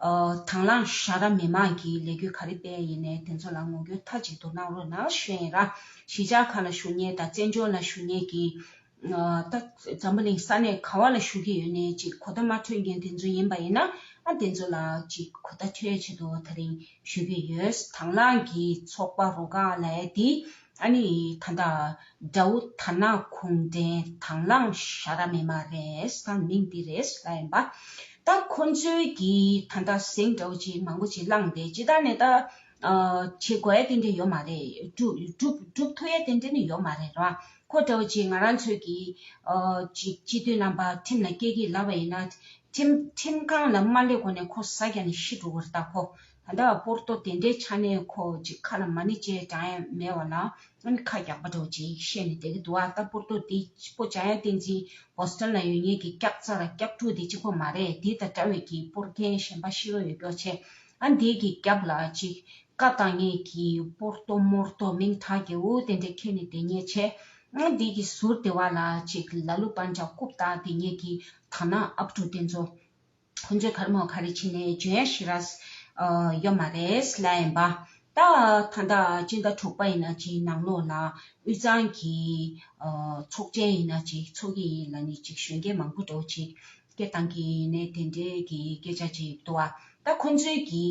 ཨ་དང་བླངས་ཞྭ་ར་མི་མང་གིས་ལས་འགུལ་ག་རེ་སྤེལ་ཡིན་ནའི་དེ་ཚོ་ལ་ངོ་རྒོལ་མཐའ་གཅིག་ཏུ་གནང་རོགས་གནང་ཞུ་ཡིན་ར། གཞིས་ཆགས་ཁག་ལ་བཞུགས་མཁན་དང་བཙན་བྱོལ་ལ་བཞུགས་མཁན་གྱི་ཨ་ད་འཛམ་བུ་གླིང་ས་གནས་ག་བ་ལ་བཞུགས་ཀྱི་ཡོད་ནའི་ཅིག་གོ་བརྡ་མ་འཕྲོད་མཁན་དེ་ཚོ་ཡིན་པ་ཡིན་ན། ཨ་དེ་ཚོ་ལ་ཅིག་གོ་བརྡ་འཕྲོད་ཆེད་དུ་ད་རིང་ཞུ་གི་ཡོད། དང་བླངས་ཀྱི་ཚོགས་པ་རུ་ཁག་ལབ་ཡ་དེ་ཨ་ནི་ད་ལྟ་དགྲ་བོ་དར་ནག་གུང་ཁྲན་དང་བླངས་ཞྭ་ར་མི་མང་རེད། ད་མིང་འདི་རེད་ལབ་ཡིན་པ། ད་ཁོ་ཚོའི་གི་ད་ལྟ་ཟིང་འདྲ་བོ་ཅིག་མང་པོ་ཅིག་བསླངས་ཏེ་ཇི་ལྟར་ནས་ད་ཨ་བྱེད་དགོས་ཡ་དེ་འདྲ་ཡོད་མ་རེད། སྒྲུབ་སྒྲུབ་སྒྲུབ་ཐུབ་ཡ་དེ་འདྲ་ནི་ཡོད་མ་རེད་ར། ཁོ་འདྲ་བོ་ཅིག་ང་རང་ཚོའི་གི་ཨ་ཅིག་སྤྱི་འཐུས་རྣམ་པ་ཁྲིམས་ལ་སྐྱེལ་གི་ལབ་པ་ཡིན་ན། ཁྲིམས་ཁྲིམས་ཁང་ལ་མ་སླེབས་གོང་ནས་ཁོ་ཟ་རྒྱག་ནས་ཤི་འགྲོ་གི་རེད། ད་ཁོ་ ད་ལྟ་པོར་ཏོ་དེ་འདྲའི་ཆ་ནས་ཁོ་ཅིག་ཁ་ལ་མ་ཎི་བཅས་བགྲང་ཡ་མེད་པ་ལ་ཨ་ནི་ཁ་རྒྱག་པ་འདྲ་བོ་ཅིག་བཤད་ནས་བསྡད་ཀྱི་འདུག་ཨ། ད་པོར་ཏོ་དེ་སྤོ་བྱ་ཡ་བསྟན་འཛིན་བོ་སི་ཊོན་ལ་ཡོད་མཁན་གྱི་སྐྱག་རྩ་ར་སྐྱག་ཕྲུག་དེ་གཅིག་པོ་མ་རེད། དེ་དང་འདྲ་བའི་གི་སྤོར་མཁན་གཞན་པ་ཤི་རོ་ཡོད་སྐྱོ་ཆེ། ཨ་འདི་གི་རྒྱབ་ལ་ཅིག་བཀའ་བཏང་མཁན་གྱི་པོར་ཏོ་མོར་ཏོ་མིང་གྲགས་རྒྱལ་པོ་དེ་འདྲ་ཁྱེར་ནས་བསྡད་མཁན་ཆེ། ཨ་འདི་གི་ཟུར་དེ་བ་ལ་ཅིག་ལ་ལུ་པན་ཇ་རྐུབ་བཏགས་བསྡད་མཁན་གྱི་དར་ནག་ཨབ་ཕྲུག་དེ་ཚོ། ཁོང་ཚོས་ག་རེ་མོ་ག་རེ་བྱས་ནས་འཇོན་ཡ་ཞེ་དྲག་ཨ་ཡོད་མ་རེད་ལབ་ཡིན་པ། ད་ད་ལྟ་སྤྱི་ཟླ་དྲུག་པ་ཡིན་ན་ཅིག་ནང་ལོགས་ལ་དབུས་གཙང་གི་ཨ་ཚོགས་ཆེན་ཡིན་ན་ཅིག་ཚོགས་ཀྱི་ཡིན་ལ་ནི་ཅིག་གཞོན་སྐྱེས་མང་པོ་འདྲ་བོ་ཅིག་སྐད་བཏང་གི་ཡིན་ནའི་དེ་འདྲའི་གི་སྐད་ཆ་ཅིག་འདུག་ཨ། ད་ཁོང་ཚོའི་གི་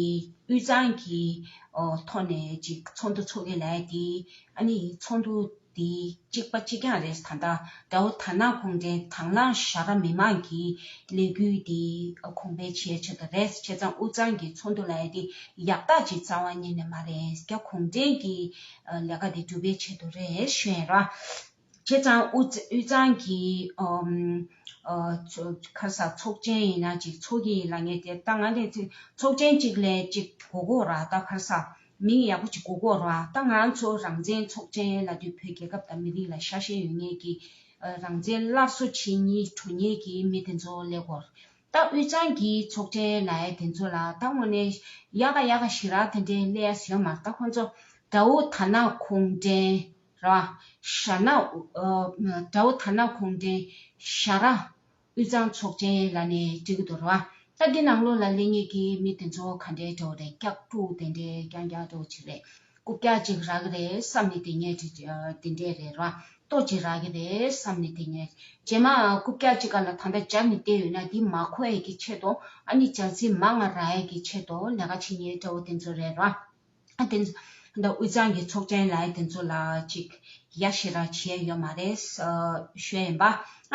དབུས་གཙང་གི་ཨ་ཐོག་ནས་ཅིག་ཚོགས་འདུ་ཚོགས་ཀྱི་ལབ་ཡ་དེ་ཨ་ནི་ཚོགས་འདུ་དེ་གཅིག་པ་གཅིག་རྐྱང་རེད། ད་ལྟ་དགྲ་བོ་དར་ནག་ཁུངས་ལྡན་དང་བླངས་ཞྭ་ར་མི་མང་གི་ལས་འགུལ་དེ་གོང་འཕེལ་བྱེད་ཆེད་དུ་རེད། བྱས་ཙང་དབུས་གཙང་གི་ཚོགས་འདུ་ལབ་ཡ་དེ་ཡག་རྟགས་ཅིག་རྩ་བ་ཉིད་ནས་མ་རེད། རྒྱ་གུང་ཁྲན་གྱི་ལས་ཀ་དེ་སྒྲུབ་པའི་ཆེད་དུ་རེད་ཞུ་ཡ་ར། བྱས་ཙང་དབུས་དབུས་གཙང་གི་ཨམ་ཨ་ཚོ་ག་རེ་ཟ་ཚོགས་ཆེན་ཡིན་ན་ཅིག་ཚོགས་ཀྱི་ཡིན་ལབ་མཁན་དེ་ད་ང་ལས་ཚོགས་ཆེན་གཅིག་ལས་གཅིག་གོ་གོ་ར། ད་ག་རེ་ཟ་མིང་ཡག་པོ་ཅིག་གོ་གོ་ར། ད་ང་རང་ཚོ་རང་བཙན་ཚོགས་ཆེན་ལབ་དུས་བོད་རྒྱལ་ཁབ་དང་མི་རིགས་ལ་ཤ་ཞེན་ཡོད་མཁན་གྱི་ཨ་རང་བཙན་སླར་གསོ་བྱེད་སྙིང་འདོད་མཁན་གྱི་མི་དེ་ཚོ་སླེབས་གོ་ར། ད་དབུས་གཙང་གི་ཚོགས་ཆེན་ལབ་ཡ་དེ་ཚོ་ལ་ད་དངོས་གནས་ཡག་ག་ཡག་ག་ཞེ་དྲག་དེ་འདྲའི་སླེབས་ཡ་ཡོད་མ་རེད། ད་ཁོང་ཚོ་དགྲ་བོ་དར་ནག་ཁུངས་ལྡན་ར། ཞྭ་ནག་ཨ་དགྲ་བོ་དར་ནག་ཁུངས་ལྡན་ཞྭ་ར། དབུས་གཙང་ཚོགས་ཆེན་ལབ་ནས་འགྲིག་གི་འདུག་ར། ད་འདི་ནང་ལོགས་ལ་སླེབས་མཁན་གྱི་མི་དེ་ཚོ་ག་འདྲའི་འདྲ་བོ་རེད། སྐྱག་ཕྲུག་དེ་འདྲའི་རྐྱང་རྐྱང་འདྲ་བོ་ཅིག་རེད། རྐུབ་བཀྱག་ཅིག་རག་གི་རེད་བསམ་ནས་དེ་ངས་དེ་འདྲས་རེད་ར། ལྟོ་ཅིག་རག་གི་རེད་བསམ་ནས་དེ་ངས་རྗེས་མ་རྐུབ་བཀྱག་ཅིག་སྒང་ལ་ད་ལྟ་སྦྱར་ནས་བསྡད་ཡོད་ན་དེ་མ་ཁོ་ཡས་ཀྱི་ཆེད་དུ་ཨ་ནི་སྦྱར་རྩི་མང་ང་རག་ཡས་ཀྱི་ཆེད་དུ་ལས་ཀ་བྱེད་མཁན་འདྲ་བོ་དེ་ཚོ་རེད་ར། ཨ་དེ་ཚོ་ད་དབུས་གཙང་གི་ཚོགས་ཆེན་ལབ་ཡས་དེ་ཚོ་ལ་ཅིག་ཡ་ཞེ་དྲག་བྱེད་ཡ་ཡོད་མ་རེད་ཞུ་ཡ་ཡིན་པ།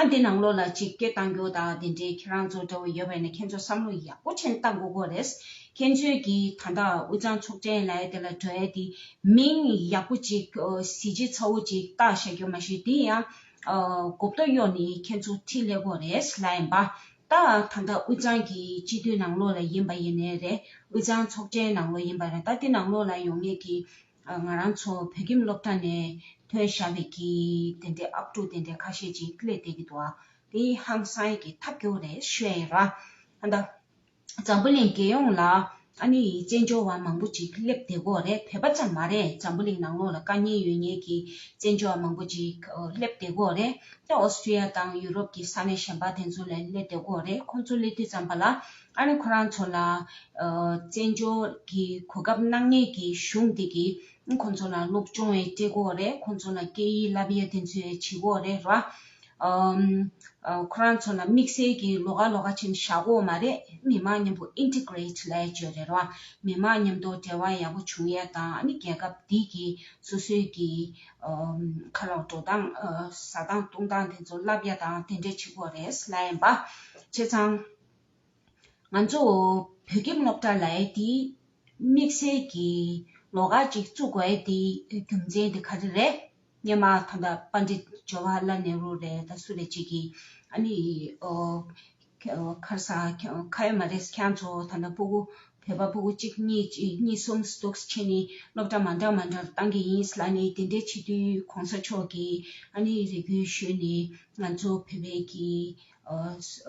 ཨ་འདི་ནང་ལོགས་ལ་ཅིག་སྐད་བཏང་རྒྱུ་དང་དེ་འདྲའི་ཁྱེད་རང་ཚོ་འདྲ་བོ་ཡོད་པ་ཡིན་ན་ཁྱེད་ཚོ་བསམ་བློ་ཡག་པོ་བྱས་ནས་བཏང་དགོས་ཀྱི་རེད། ཁྱེད་ཚོས་ཀྱིས་ད་ལྟ་དབུས་གཙང་ཚོགས་ཆེན་ལབ་ཡ་དེ་ལ་འགྲོ་ཡ་དེ་མིང་ཡག་པོ་ཅིག་གཟི་བརྗིད་ཚ་བོ་ཅིག་བཏགས་བཞག་རྒྱུ་མ་གཞི་དེ་ཡང་གོ་བརྡ་གཡོག་ནས་ཁྱེད་ཚོ་ཁྲིད་སླེབས་ཀྱི་རེད་ལབ་ཡིན་པ། ད་ད་ལྟ་དབུས་གཙང་གི་སྤྱི་འཐུས་ནང་ལོགས་ལ་ཡིན་པ་ཡིན་ནའི་རེད། དབུས་གཙང་ཚོགས་ཆེན་ནང་ལོགས་ཡིན་པ་རེད། ད་དེ་ནང་ལོགས་ལ་ཡོང་མཁན་གྱི་ང་རང་ཚོ་བོད་ཁྱིམ་སློབ་གྲྭ་ནས་ཐོན་བཞག་པའི་གི་དེ་འདྲའི་ཨབ་ཕྲུག་དེ་འདྲའི་ཁ་ཤས་ཅིག་སླེབས་བསྡད་ཀྱི་འདུག་ཨ། དེ་ཧང་སང་ཡས་ཀྱི་ཐབས་སྐྱོ་རེད་ཞུ་ཡ་ཡིན་ར། ད་ལྟ་འཛམ་བུ་གླིང་རྒྱལ་ཡོངས་ལ་ཨ་ནི་བཙན་བྱོལ་བ་མང་པོ་ཅིག་སླེབས་བསྡད་ཀྱི་ཡོད་རེད། བོད་པ་ཙམ་མ་རེད། འཛམ་བུ་གླིང་ནང་ལོགས་ལ་དཀའ་ངལ་ཡོད་མཁན་གྱི་བཙན་བྱོལ་བ་མང་པོ་ཅིག་སླེབས་བསྡད་ཀྱི་ཡོད་རེད། ད་ཨོ་སི་ཀྲི་ཡ་དང་ཡུ་རོབ་ཀྱི་ས་གནས་གཞན་པ་དེ་ཚོ་ལ་སླེབས་བསྡད་ཀྱི་ཡོད་རེད། ཁོང་ཚོ་སླེབས་དུས་ཙམ་པ་ལ་ཨ་ནི་ཁོ་རང་ཚོ་ལ་ཨ་བཙན་བྱོལ་གྱི་གོ་སྐབས་གནང་མཁན་གྱི་གཞུང་དེ་གིས་ཁོང་ཚོ་ལ་སློབ་སྦྱོང་ཡང་སྤྲད་ཀྱི་ཡོད་རེད། ཁོང་ཚོ་ལ་སྐད་ཡིག་བསླབ་ཡ་དེ་ཚོ་ཡང་བྱེད་ཀྱི་ཡོད་རེད་ར། ཨམ། ཨ་ཁོ་རང་ཚོ་ལ་དམིགས་བསལ་གྱི་ལོགས་ཀ་ལོགས་ཀ་ཕྱིན་བཞག་གི་ཡོད་མ་རེད། མི་མང་མཉམ་པོ་ཨིན་ཊི་གྷི་རེཊ་ལབ་ཡ་ཅིག་ཡོད་རེད་ར། མི་མང་མཉམ་དུ་འབྲེལ་བ་ཡག་པོ་བྱུང་ཡ་དང་ཨ་ནི་རྒྱལ་ཁབ་འདི་གི་སོ་སོའི་གི་ཨམ་ཁ་ལག་འགྲོ་སྟངས་ཨ་ཟ་སྟངས་བཏུང་སྟངས་དེ་ཚོ་བསླབ་ཡ་དང་དེ་འདྲས་བྱེད་ཀྱི་ཡོད་རེད་ལབ་ཡ་ཡིན་པ། བྱས་ཙང་ང་ཚོ་བོད་ཁྱིམ་སློབ་གྲྭ་ལབ་ཡ་དེ་དམིགས་བསལ་གྱི་ལོགས་ཀ་ཅིག་བཙུགས་དགོས་ཡ་དེ་རྒྱུ་མཚན་དེ་ག་རེ་རེད། སྔོན་མ་ད་ལྟ་པཎ་ཌིཏ་ཇ་ཝ་ཧར་ལཱལ་ནེ་རུ་རེད། ད་སུ་རེད་ཅིག་གིས་ཨ་ནི་ཨོ་ཁ་ས་ཁ་ཡོད་མ་རེད། ཁྱེད་ཚོ་ད་ལྟ་སྤུ་གུ་བོད་པ་སྤུ་གུ་གཅིག་གཉིས་གཉིས་གསུམ་འདུག་བྱས་ནས་སློབ་གྲྭ་མ་འདྲ་མ་འདྲར་བཏང་གི་ཡིན་ལབ་ནས་དེ་འདྲའི་བྱེད་དུས་གོང་ས་མཆོག་གིས་ཨ་ནི་རེ་སྐུལ་ཞུས་ནས་ང་ཚོ་བོད་པའི་གི་ཨ་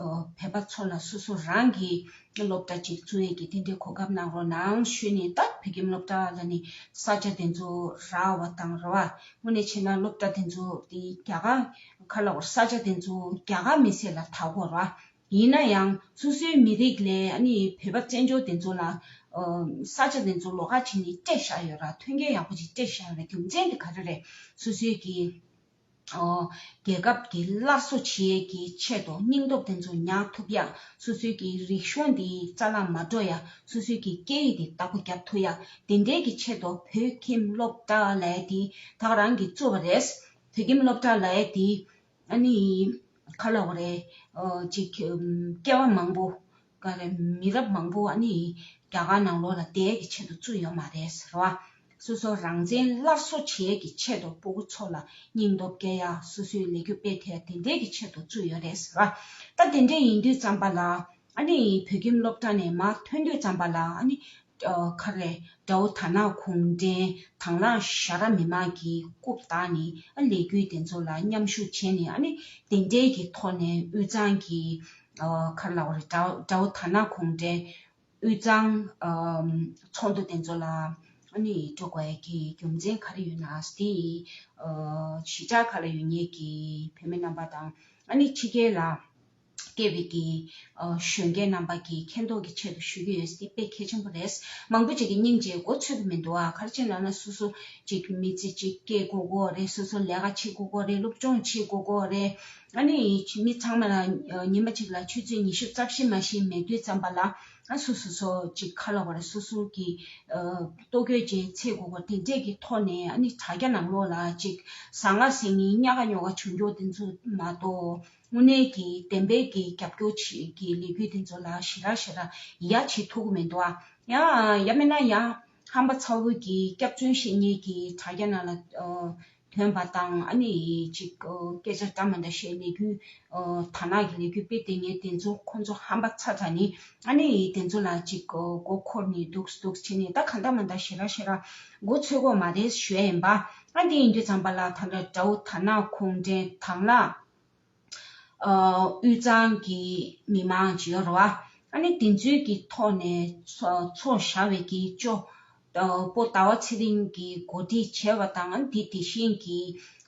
ཨ་བོད་པ་ཚོ་ལ་སོ་སོ་རང་གི་སློབ་གྲྭ་ཅིག་བཙུགས་ཡས་ཀྱི་དེ་འདྲའི་གོ་སྐབས་གནང་རོགས་གནང་ཞུས་ནས། ད་བོད་ཁྱིམ་སློབ་གྲྭ་ལ་ནི་ས་ཆ་དེ་ཚོ་རག་པ་དང་རེད་བ། དངོས་གནས་བྱས་ན་སློབ་གྲྭ་དེ་ཚོ་དེ་རྒྱ་གར་ཁ་ལ་བར་ས་ཆ་དེ་ཚོ་རྒྱ་གར་མི་སེར་ལ་བདག་པོ་རེད་བ། ཡིན་ན་ཡང་སོ་སོའི་མི་རིགས་ལས་ཨ་ནི་བོད་པ་བཙན་བྱོལ་དེ་ཚོ་ལ་ཨ་ས་ཆ་དེ་ཚོ་ལོགས་ཀ་བྱས་ནས་སྤྲད་བཞག་ཡོད་ར། མཐུན་རྐྱེན་ཡག་པོ་ཅིག་སྤྲད་བཞག་ཡོད་ར། རྒྱུ་མཚན་དེ་ག་རེ་རེད། སོ་སོའི་གི་ཨོ། རྒྱལ་ཁབ་ཀྱི་སླར་གསོ་བྱེད་ཡས་ཀྱི་ཆེད་དུ་སྙིང་སྟོབས་དེ་ཚོ་ཉར་ཐུབ་ཡ། སོ་སོའི་གི་རིག་གཞུང་འདི་རྩ་བརླག་མ་འགྲོ་ཡ། སོ་སོའི་གི་སྐད་ཡིག་འདི་བདག་པོ་རྒྱབ་ཐུབ་ཡ། དེ་འདྲའི་གི་ཆེད་དུ་བོད་ཁྱིམ་སློབ་གྲྭ་ལབ་ཡ་དེ་ད་ག་རང་གིས་བཙུགས་པ་རེད། བོད་ཁྱིམ་སློབ་གྲྭ་ལབ་ཡ་དེ་ཨ་ནི་ག་ལབ་དགོས་རེད། ཨོ་ཅིག་སྐྱེ་བ་མང་པོ་ག་རེ་མི་རབས་མང་པོ་ཨ་ནི་རྒྱ་གར་ནང་ལོགས་ལ་བསྡད་ཀྱི་ཆེད་དུ་བཙུགས་ཡོད་མ་རེད་ཟེར་བ། སོ་སོ་རང་བཙན་སླར་གསོ་བྱེད་ཀྱི་ཆེད་དུ་སྤུ་གུ་ཚོ་ལ་སྙིང་སྟོབས་སྐྱེ་ཡ། སོ་སོའི་ལས་འགུལ་སྤེལ་ཐུབ་ཡ་དེ་འདྲའི་གི་ཆེད་དུ་བཙུགས་ཡོད་རེད་ཟེར་བ། ད་དེ་འདྲ་ཡིན་དུས་ཙམ་པ་ལ་ཨ་ནི་བོད་ཁྱིམ་སློབ་གྲྭ་ནས་མར་ཐོན་དུས་ཙམ་པ་ལ་ཨ་ནི་ ཨ་ག་རེ་དགྲ་བོ་དར་ནག་གུང་ཁྲན་དང་བླངས་ཞྭ་ར་མི་མང་གི་རྐུབ་བཏགས་ནས་ཨ་ལས་འགུལ་དེ་ཚོ་ལ་མཉམ་ཞུགས་བྱས་ནས། ཨ་ནི་དེ་འདྲའི་གི་ཐོག་ནས་དབུས་གཙང་གི་ཨ་ག་རེ་ལབ་དགོས་རེད། དགྲ་དགྲ་བོ་དར་ནག་གུང་ཁྲན་དབུས་གཙང་ཨ་ཚོགས་འདུ་དེ་ཚོ་ལ་ཨ་ནི་འགྲོ་དགོས་ཀྱི་རྒྱུ་མཚན་ག་རེ་ཡོད་ན། དེ་ཨ་ཞི་དྲག་ག་ལ་ཡོད་མཁན་གྱི་བོད་མི་རྣམ་པ་དང་། ཨ་ནི་ཕྱི་རྒྱལ་ལ་སྐྱེས་པའི་གི་ཨ་གཞོན་སྐྱེས་རྣམ་པ་གི་མཁྱེན་རྟོགས་ཀྱི་ཆེད་དུ་ཞུ་གི་ཡོད། དེ་དཔེ་གལ་ཆེན་པོ་རེད། མང་པོ་ཅིག་གིས་སྙིང་རྗེ་མགོ་ཚོད་ཀྱི་མི་འདུག་ཨ། ག་རེ་བྱས་ན་ན་སོ་སོ་ཅིག་མི་ཚེ་ཅིག་སྐྱེལ་དགོས་ཀྱི་རེད། སོ་སོ་ལས་ཀ་བྱེད་དགོས་ཀྱི་རེད། སློབ་སྦྱོང་བྱེད་དགོས་ཀྱི་རེད། ཨ་ནི་མི་ཚང་མ་ལ་ཉི་མ་གཅིག་ལ་ཆུ་ཚོད་ཉི་ཤུ་རྩ་བཞི་མ་ཞིག་མེད་དུས་ཙམ་པ་ལ། ཨ་སོ་སོ་སོ་ཅིག་ཁ་ལོ་བར་སོ་སོ་གི་ཨ་ལྟོ་གོས་ཅིག་འཚོལ་དགོས་ཀྱི་དེ་འདྲས་ཀྱི་ཐོག་ནས། ཨ་ནི་དྲ་རྒྱ་ནང་ལོགས་ལ་ཅིག་ཟ་ང་ཟིང་ངི་རྙོག་ག་རྙོག་ག་བྱུང་རྒྱུ་དེ་ཚོ་མ་གཏོགས། དངོས་གནས་ཀྱི་བདེན་པའི་གི་རྒྱབ་སྐྱོར་བྱེད་ཀྱི་ལས་འགུལ་དེ་ཚོ་ལ་ཞེ་དྲག་ཞེ་དྲག་ཡ་བྱེད་ཐུབ་ཀྱི་མི་འདུག་ཨ། ཡ་ཡ་མིན་ན་ཡ་ཧམ་པ་ཚ་བོ་གི་སྐྱག་རྫུན་བཤད་མཁན་གྱི་དྲ་རྒྱ་ནང་ལ་ཨ་ཐོན་པ་དང་། ཨ་ནི་ཅིག་ཨ་སྐད་ཆ་འདྲ་མི་འདྲ་བཤད། ལས་འགུལ་ཨ་དར་ནག་གི་ལས་འགུལ་སྤེལ་བསྡད་མཁན་དེ་ཚོ་ཁོང་ཚོ་ཧམ་པ་ཚ་དྲགས་ནི། ཨ་ནི་དེ་ཚོ་ལ་ཅིག་ཨ་མགོ་འཁོར་ནས་འདུག་འདུག་བྱས་ནས་ད་གང་འདྲ་མི་འདྲ་ཞེ་དྲག་ཞེ་དྲག་མགོ་ཚོད་ཀྱི་ཡོད་མ་རེད་ཞུ་ཡ་ཡིན་པ། ཨ་དེ་ཡིན་དུས་ཙམ་པ་ལ་ད་ལྟ་དགྲ་བོ་དར་ནག་གུང་ཁྲན་དང་བླངས་ཨ་དབུས་གཙང་གི་མི་མང་ཅིག་ཡོད་རེད་བ། ཨ་ནི་དེ་ཚོའི་གི་ཐོག་ནས་ཚོ་ཚོགས་བཞག་པའི་གི་ཅོ་ཨ་པོ་ཟླ་བ་ཚེ་རིང་གིས་གོ་སྒྲིག་བྱས་པ་དང་། ཨ་ནི་དེ་དེ་བཞིན་གྱི་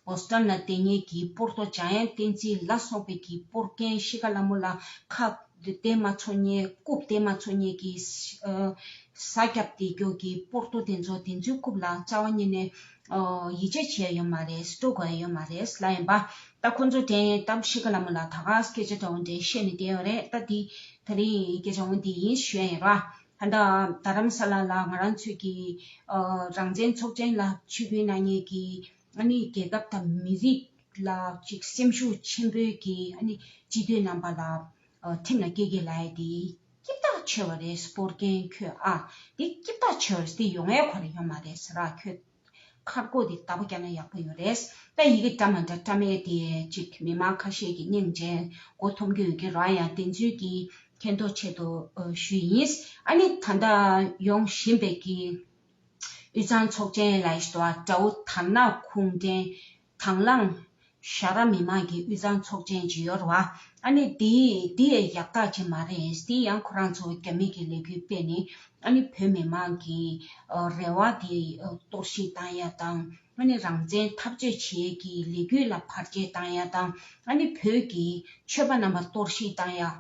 བོ་སི་ཊོན་ལ་བསྡད་མཁན་གྱི་པོར་ཏོ་འཇམ་དབྱངས་བསྟན་འཛིན་ལ་སོགས་པའི་གི་པོར་མཁན་ཤི་ཁ་ལ་མོ་ལ་ཁ་བདེ་མ་ཚོར་མཁན། རྐུབ་བདེ་མ་ཚོར་མཁན་གྱི་ཨ་ཟ་རྒྱབ་བསྡད་རྒྱུ་གི་པོར་ཏོ་དེ་ཚོ། དེ་ཚོའི་རྐུབ་ལ་རྩ་བ་ཉིད་ནས་ཨ་ཡིད་ཆེས་བྱས་ཡོད་མ་རེད། སྤྲོ་དགོས་ཡོད་མ་རེད་ལབ་ཡིན་པ། ད་ཁོ་ཚོ་དྲན་གཏམ་ཤི་ཁ་ལ་མོ་ལ་ད་ག་སྐད་ཆ་འདྲ་བོ་འདྲ་བཤད་ནས་བསྡད་ཡོད་རེད། ད་འདི་ད་རིང་སྐད་ཆ་འོ་འདི་ཡིན་ཞུ་ཡ་ཡིན་ར། ད་ལྟ་རྡ་རམ་ས་ལ་ལ་ང་རང་ཚོའི་གི་ཨ་རང་བཙན་ཚོགས་ཆེན་ལ་ཆིབས་བསྒྱུར་གནང་མཁན་གྱི་ཨ་ནི་རྒྱལ་ཁབ་དང་མི་རིགས་ལ་ཅིག་སེམས་ཤུགས་ཆེན་པོའི་གི་ཨ་ནི་སྤྱི་འཐུས་རྣམ་པ་ལ་ཨ་ཁྲིམས་ལ་སྐྱེལ་གྱི་ལབ་ཡ་དེ་སྐྱིད་ཐག་ཆོད་པ་རེད། སྤོར་མཁན་ཁྱོད་ཨ་དེ་སྐྱིད་ཐག་ཆོད་རེད། དེ་ཡོང་ཡ་ཁོ་རང་ཡོད་མ་རེད་ཟེར་ར། ཁྱོད་ཁ་སྒོ་དེ་བདག་པོ་རྒྱག་ན་ཡག་པོ་ཡོད་རེད། ད་ཡི་གེ་འདྲ་མི་འདྲ་བཀྲམ་ཡས་དེ་ཅིག་མི་མང་ཁ་ཤས་ཀྱིས་སྙིང་རྗེ་མགོ་འཐོམ་གྱི་ཡོད་ཀྱི་ར། ཡང་དེ་ཚོའི་གི་མཁྱེན་རྟོགས་ཆེད་དུ་ཨ་ཞུས་ཡིན། ཨ་ནི་ད་ལྟ་ཡོང་བཞིན་པའི་གི་དབུས་གཙང་ཚོགས་ཆེན་ལ་ཞུ་བ། དགྲ་བོ་དར་ནག་གུང་ཁྲན་དང་བླངས་ཞྭ་ར་མི་མང་གི་དབུས་གཙང་ཚོགས་ཆེན་ཅིག་ཡོད་རེད་བ། ཨ་ནི་དེ་དེ་ཡག་རྟགས་ཅིག་མ་རེད། དེ་ཡང་ཁོ་རང་ཚོ་རྒྱ་མི་གི་ལས་འགུལ་སྤེལ་ནས། ཨ་ནི་བོད་མི་མང་གི་ཨ་རེ་བ་དེ་ཨ་གཏོར་བཤིག་བཏང་ཡ་དང་། ཨ་ནི་རང་བཙན་འཐབ་རྩོད་བྱེད་ཡས་ཀྱི་ལས་འགུལ་ལ་བར་ཆད་བཏང་ཡ་དང་། ཨ་ནི་བོད་ཀྱི་ཆོས་པ་རྣམ་པ་གཏོར་བཤིག་བཏང་ཡ།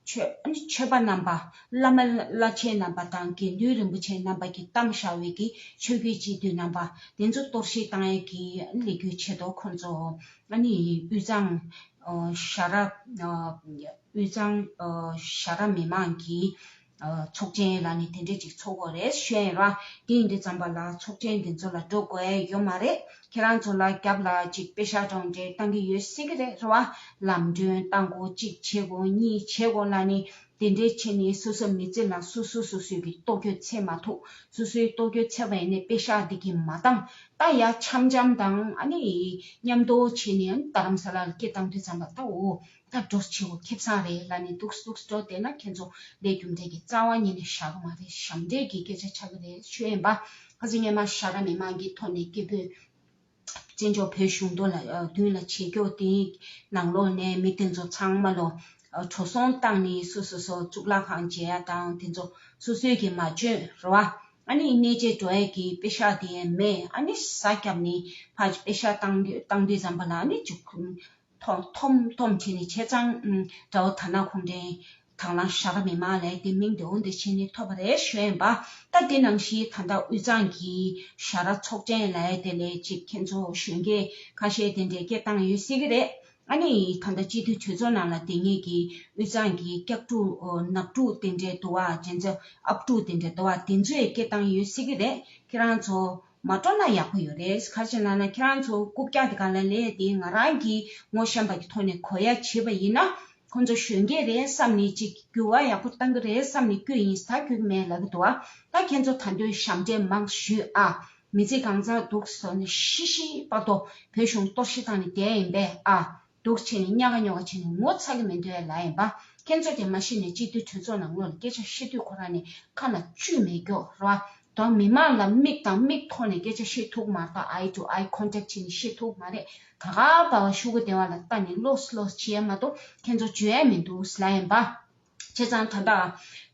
ཆོས་ཨ་ནི་ཆོས་པ་རྣམ་པ། བླ་མ་བླ་ཆེན་རྣམ་པ་དང་དགེ་འདུན་རིན་པོ་ཆེ་རྣམ་པ་གིས་བཏང་བཞག་པའི་གི་ཆོས་བརྒྱུད་སྤྱི་འཐུས་རྣམ་པ་དེ་ཚོ་གཏོར་བཤིག་བཏང་ཡས་ཀྱི་ལས་འགུལ་ཆེད་དུ་ཁོང་ཚོ་ཨ་ནི་དབུས་གཙང་ཨ་ཞྭ་ར་ཨ་དབུས་གཙང་ཨ་ཞྭ་ར་མི་མང་གི་ཨ་ཚོགས་ཆེན་ལ་ནི་དེ་འདྲས་ཅིག་ཚོགས་དགོས་རེད་ཞུ་ཡ་ཡིན་ར། དེ་ཡིན་དུས་ཙམ་པ་ལ་ཚོགས་ཆེན་དེ་ཚོ་ལ་འགྲོ་དགོས་ཡ་ཡོད་མ་རེད། ཁྱེད་རང་ཚོ་ལ་རྒྱབ་ལ་ཅིག་པེ་ཤག་གྲངས་འདྲེན་བཏང་གི་ཡོད་སྲིད་ཀྱི་རེད་རེད་བ། ལམ་གྲོན་བཏང་དགོས། གཅིག་བྱེད་དགོས། གཉིས་བྱེད་དགོས་ལབ་ནི་དེ་འདྲའི་བྱས་ནི་སོ་སོ་མི་ཚེ་ལ་སོ་སོ་སོ་སོའི་གི་ལྟོ་གོས་འཚོལ་མ་ཐུབ། སོ་སོའི་ལྟོ་གོས་འཚོལ་བ་ཡིན་ནི་པེ་ཤག་འདི་གིས་མ་བཏང་། ད་ཡ་འཆམ་འཆམ་དང་ཨ་ནི་མཉམ་དུ་བྱས་ནི་ཨ་ནི་རྡ་རམ་ས་ལ་ལ་སྐད་བཏང་དུས་ཙམ་པ་ད་འོ་ད་འགྲོ་བྱེད་དགོས་ཁེ་བཟང་རེད་ལབ་ནི་འདུག་འདུག་འགྲོ་བསྡད་ན་ཁྱེད་ཚོ་ལས་རྒྱུ་འབྲས་ཀྱི་རྩ་བ་ཉིད་ནས་བཞག་གི་མ་རེད། ཞབས་འདྲེན་གྱི་སྐད་ཆ་ཆགས་ཀྱི་རེད་ཞུ་ཡིན་པ། ཁ་སང་སྔོན་མ་ཤ་ར་མི་མང་གི་ཐོག་ནས་སྐད་འབོད། བཙན་བྱོལ་བོད་གཞུང་དོན་ལ་ཨ་མདུན་ལ་བྱེད་རྒྱུ་དེའི་ནང་ལོགས་ནས་མི་དེ་ཚོ་ཚང་མ་ལོ་ཨ་འགྲོ་སོང་བཏང་ནས་སོ་སོ་སོ་གཙུག་ལག་ཁང་མཇལ་ཡ་དང་དེ་ཚོ་སོ་སོའི་གི་མ་བྱོན་རེད་བ། ཨ་ནི་གནས་མཇལ་འགྲོ་ཡ་གི་པེ་ཤག་དེ་མེད། ཨ་ནི་ཟ་བརྒྱབ་ནས་ཕར་པེ་ཤག་བཏང་བཏང་དུས་ཙམ་པ་ལ་ཨ་ནི་ཅིག་ཐོམ་ཐོམ་ཐོམ་བྱས་ནས་བྱས་ཙང་དགྲ་བོ་དར་ནག་གུང་ཁྲན་དང་བླངས་ཤ་ར་མི་མང་ལབ་ཡ་དེ་མིང་དེ་འོ་འདི་བྱས་ནས་ཐོབ་པ་རེད་ཞུ་ཡིན་པ། ད་དེ་ནང་བཞིན་ད་ལྟ་དབུས་གཙང་གི་ཤ་ར་ཚོགས་ཆེན་ལབ་ཡ་དེ་ལས་ཅིག་ཁྱེད་ཚོ་གཞོན་སྐྱེས་ཁ་ཤས་དེ་འདྲའི་སྐད་བཏང་ཡོད་སྲིད་ཀྱི་རེད། ཨ་ནི་ད་ལྟ་སྤྱི་འཐུས་གྲོས་ཚོགས་ནང་ལ་བསྡད་མཁན་གྱི་དབུས་གཙང་གི་སྐྱག་ཕྲུག་ཨོ་ནག་ཕྲུག་དེ་འདྲའི་འདུག་བ། རྗེས་འཛོ་ཨབ་ཕྲུག་དེ་འདྲའི་འདུག་བ། དེ་ཚོས་སྐད་བཏང་ཡོད་སྲིད་ཀྱི་རེད། ཁྱེད་རང་ཚོ་མ་སྤྲོ་ན་ཡག་པོ་ཡོད་རེད། ག་རེ་བྱས་ན་ན་ཁྱེད་རང་ཚོ་རྐུབ་བཀྱག་དེ་གང་ལ་ལས་དེ་ང་རང་གིས་ངོ་ཤེས་པ་གི་ཐོག་ནས་གོ་ཡ་བྱས་པ་ཡིན་ན། ཁོང་ཚོ་གཞོན་སྐྱེས་རེད་བསམ་ནས་ཅིག་འགྱུར་བ་ཡག་པོ་བཏང་གི་རེད་བསམ་ནས་བསྐྱོད་ཡིན། ད་བསྐྱོད་ཀྱི་མེད་ལབ་ཀྱི་འདུག་བ། ད་ཁྱེད་ཚོ་ད་དུང་ཞབས་འདྲེན་མང་ཞུས་ཨ། མི་ཚེ་གང་ཚང་འདུག་བཟོ་ནས་ཤི་ཤི་བར་དུ་བོད་གཞུང་གཏོར་བཤིག་བཏང་ནས་བསྡད་ཡིན་པས་ཨ། འདུག་བྱས་ནས་རྙོག་ག་རྙོག་ག་བྱས་ནས་ངོ་ཚ་གི་མི་འདུག་ལབ་ཡིན་པ། ཁྱེད་ཚོ་དེ་མ་ཤེས་ནས་སྤྱི་འཐུས་གྲོས་ཚོགས་ནང་ལོགས་ལ་སྐད་ཆ་བཤད་དུས་ཁོ་རང་ནས་ཁ་ལ་བཅུད་མེད་མགྱོགས་རེད་བ། དོ་མི་མང་ལ་མིག་དང་མིག་ཐོག་ནས་སྐད་ཆ་བཤད་ཐུབ་མ་རེད། ད་eye to eye contact བྱས་ནས་བཤད་ཐུབ་མ་རེད། ད་ག་པ་བ་ཤུ་གུ་དེ་བ་ལ་ལྟ་ནས་ལོས་ལོས་བྱས་མ་གཏོགས་ཁྱེད་ཚོ་བརྗོད་ཡ་མི་འདུག་ལ་ཡིན་པ། བྱས་ཙང་ད་ལྟ་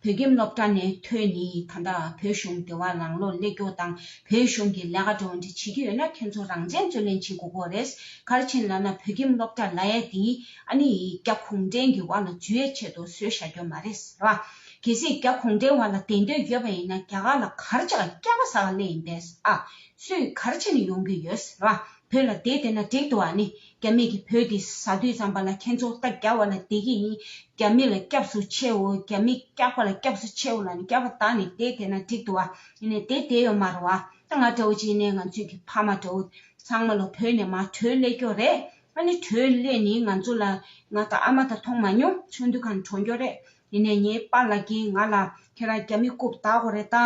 བོད་ཁྱིམ་སློབ་གྲྭ་ནས་ཐོན་ནས་ད་ལྟ་བོད་གཞུང་དེ་བ་ནང་ལོགས་སླེབས་རྒྱུ་དང་བོད་གཞུང་གི་ལས་ཀ་འགྲོ་འདི་བྱེད་ཀྱི་ཡོད་ན་ཁྱེད་ཚོ་རང་བཙན་རྩོད་ལེན་བྱེད་དགོས་ཀྱི་རེད། ག་རེ་བྱས་ནས་ལབ་ན་བོད་ཁྱིམ་སློབ་གྲྭ་ལབ་ཡ་དེ་ཨ་ནི་རྒྱ་གུང་ཁྲན་གྱི་འོག་ལ་འཛུལ་ཡའི་ཆེད་དུ་བཟོས་བཞག་རྒྱུ་མ་རེད་ཟེར་བ། གལ་སྲིད་རྒྱ་གུང་ཁྲན་འོག་ལ་བསྡད་འདོད་ཡོད་པ་ཡིན་ན་རྒྱ་གར་ལ་ག་རེ་བྱས་ཀྱང་སྐྱག་པ་ཟ་ག་སླེབས་ཡིན་པས་ཨ། སུས་ག་རེ་བྱས་ནས་ཡོང་གི་ཡོད་ཟེར་བ། བོད་ལ་བསྡད་བསྡད་ན་འགྲིག་འདུག་ཨ་ནི་རྒྱ་མི་གིས་བོད་འདི་ཟ་དུས་ཙམ་པ་ལ་ཁྱེད་ཚོ་ད་རྒྱ་འོག་ལ་བསྡད་ཀྱི་ཡིན། རྒྱ་མི་ལ་སྐྱབས་སུ་མཆིའོ། རྒྱ་མི་སྐྱག་པ་ལ་སྐྱབས་སུ་མཆིའོ་ལབ་ནས་སྐྱག་པ་བཏང་ནས་བསྡད་བསྡད་ན་འགྲིག་འདུག་ཨ། ཡིན་ནའི་བསྡད་བསྡད་ཡོད་མ་རེད་བ། ད་ང་འདྲ་བོ་ཅིག་ནས་ང་ཚོའི་གི་ཕ་མ་འདྲ་བོ་ཚང་མ་ལ་བོད་ནས་མར་བྲོས་སླེབས་རྒྱུ་རེད། ཨ་ནི་བྲོས་སླེབས་ནས་ང་ཚོ་ལ་ང་དང་ཨ་མ་དང་མཐོང་མ་མྱོང་། ཆུང་དུས་གང་གྲོངས་རྒྱུ་རེད། ཡིན་ནའི་ངའི་པཱ་ལགས་ཀྱིས་ང་ལ་ཁྱེད་རང་རྒྱ་མི་རྐུབ་བཏགས་དགོས་རེད། ད་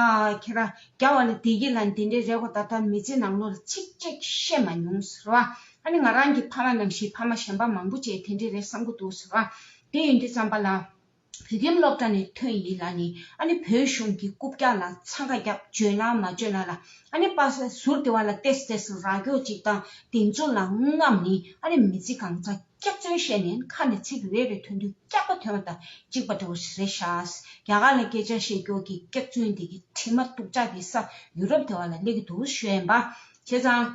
ཁྱེད་རང་རྒྱ་འོག་ལ་བསྡད་ཀྱི་ལབ་ནས་དེ་འདྲའི་རེད་གོ། ད་ལྟ་མི་ཚེ་ནང་ལོགས་ལ་ཚིག་གཅིག་བཤད་མ་མྱོང་ཟེར་བ། ཨ་ནི་ང་རང་གི་ཕ་མ་ནང་བཞིན་ཕ་མ་གཞན་པ་མང་པོ་ཅིག་དེ་འདྲའི་རེད་བསམ་གྱི་འདུག་ཟེར་བ། དེ་ཡིན་དུས་ཙམ་པ་ལ་བོད་ཁྱིམ་སློབ་གྲྭ་ནས་ཐོན་ཡིན་ལབ་ནས་ཨ་ནི་བོད་གཞུང་གི་རྐུབ་བཀྱག་ལ་འཚང་ཁ་བརྒྱབ། བརྗོད་ལ་མ་བརྗོད་ལ་ལ་ཨ་ནི་པ་སེ་ཟུར་དེ་བ་ལ་ཏེས་ཏེས་ར་སྐྱོ་ཅིག་དང་དེ་ཚོ་ལ་རྔམ་ནས་ཨ་ནི་མི་ཚེ་གང་ཚ། སྐྱག་རྫུན་བཤད་ནས་ཁ་ནས་ཚིག་རེ་རེ་ཐོན་དུས་སྐྱག་པ་ཐོན་པ་དང་གཅིག་པ་འདྲ་བོ་ཞིག་རེད་ཤག་རྒྱ་གར་ལ་སྐད་ཆ་བཤད་རྒྱུ་གི་སྐྱག་རྫུན་དེ་གི་དྲི་མ་སྡུག་ཅག་དེ་ས་ཡུ་རོབ་དེ་བ་ལ་སླེབས་ཀྱི་འདུག་ཞུ་ཡིན་པ། བྱས་ཙང་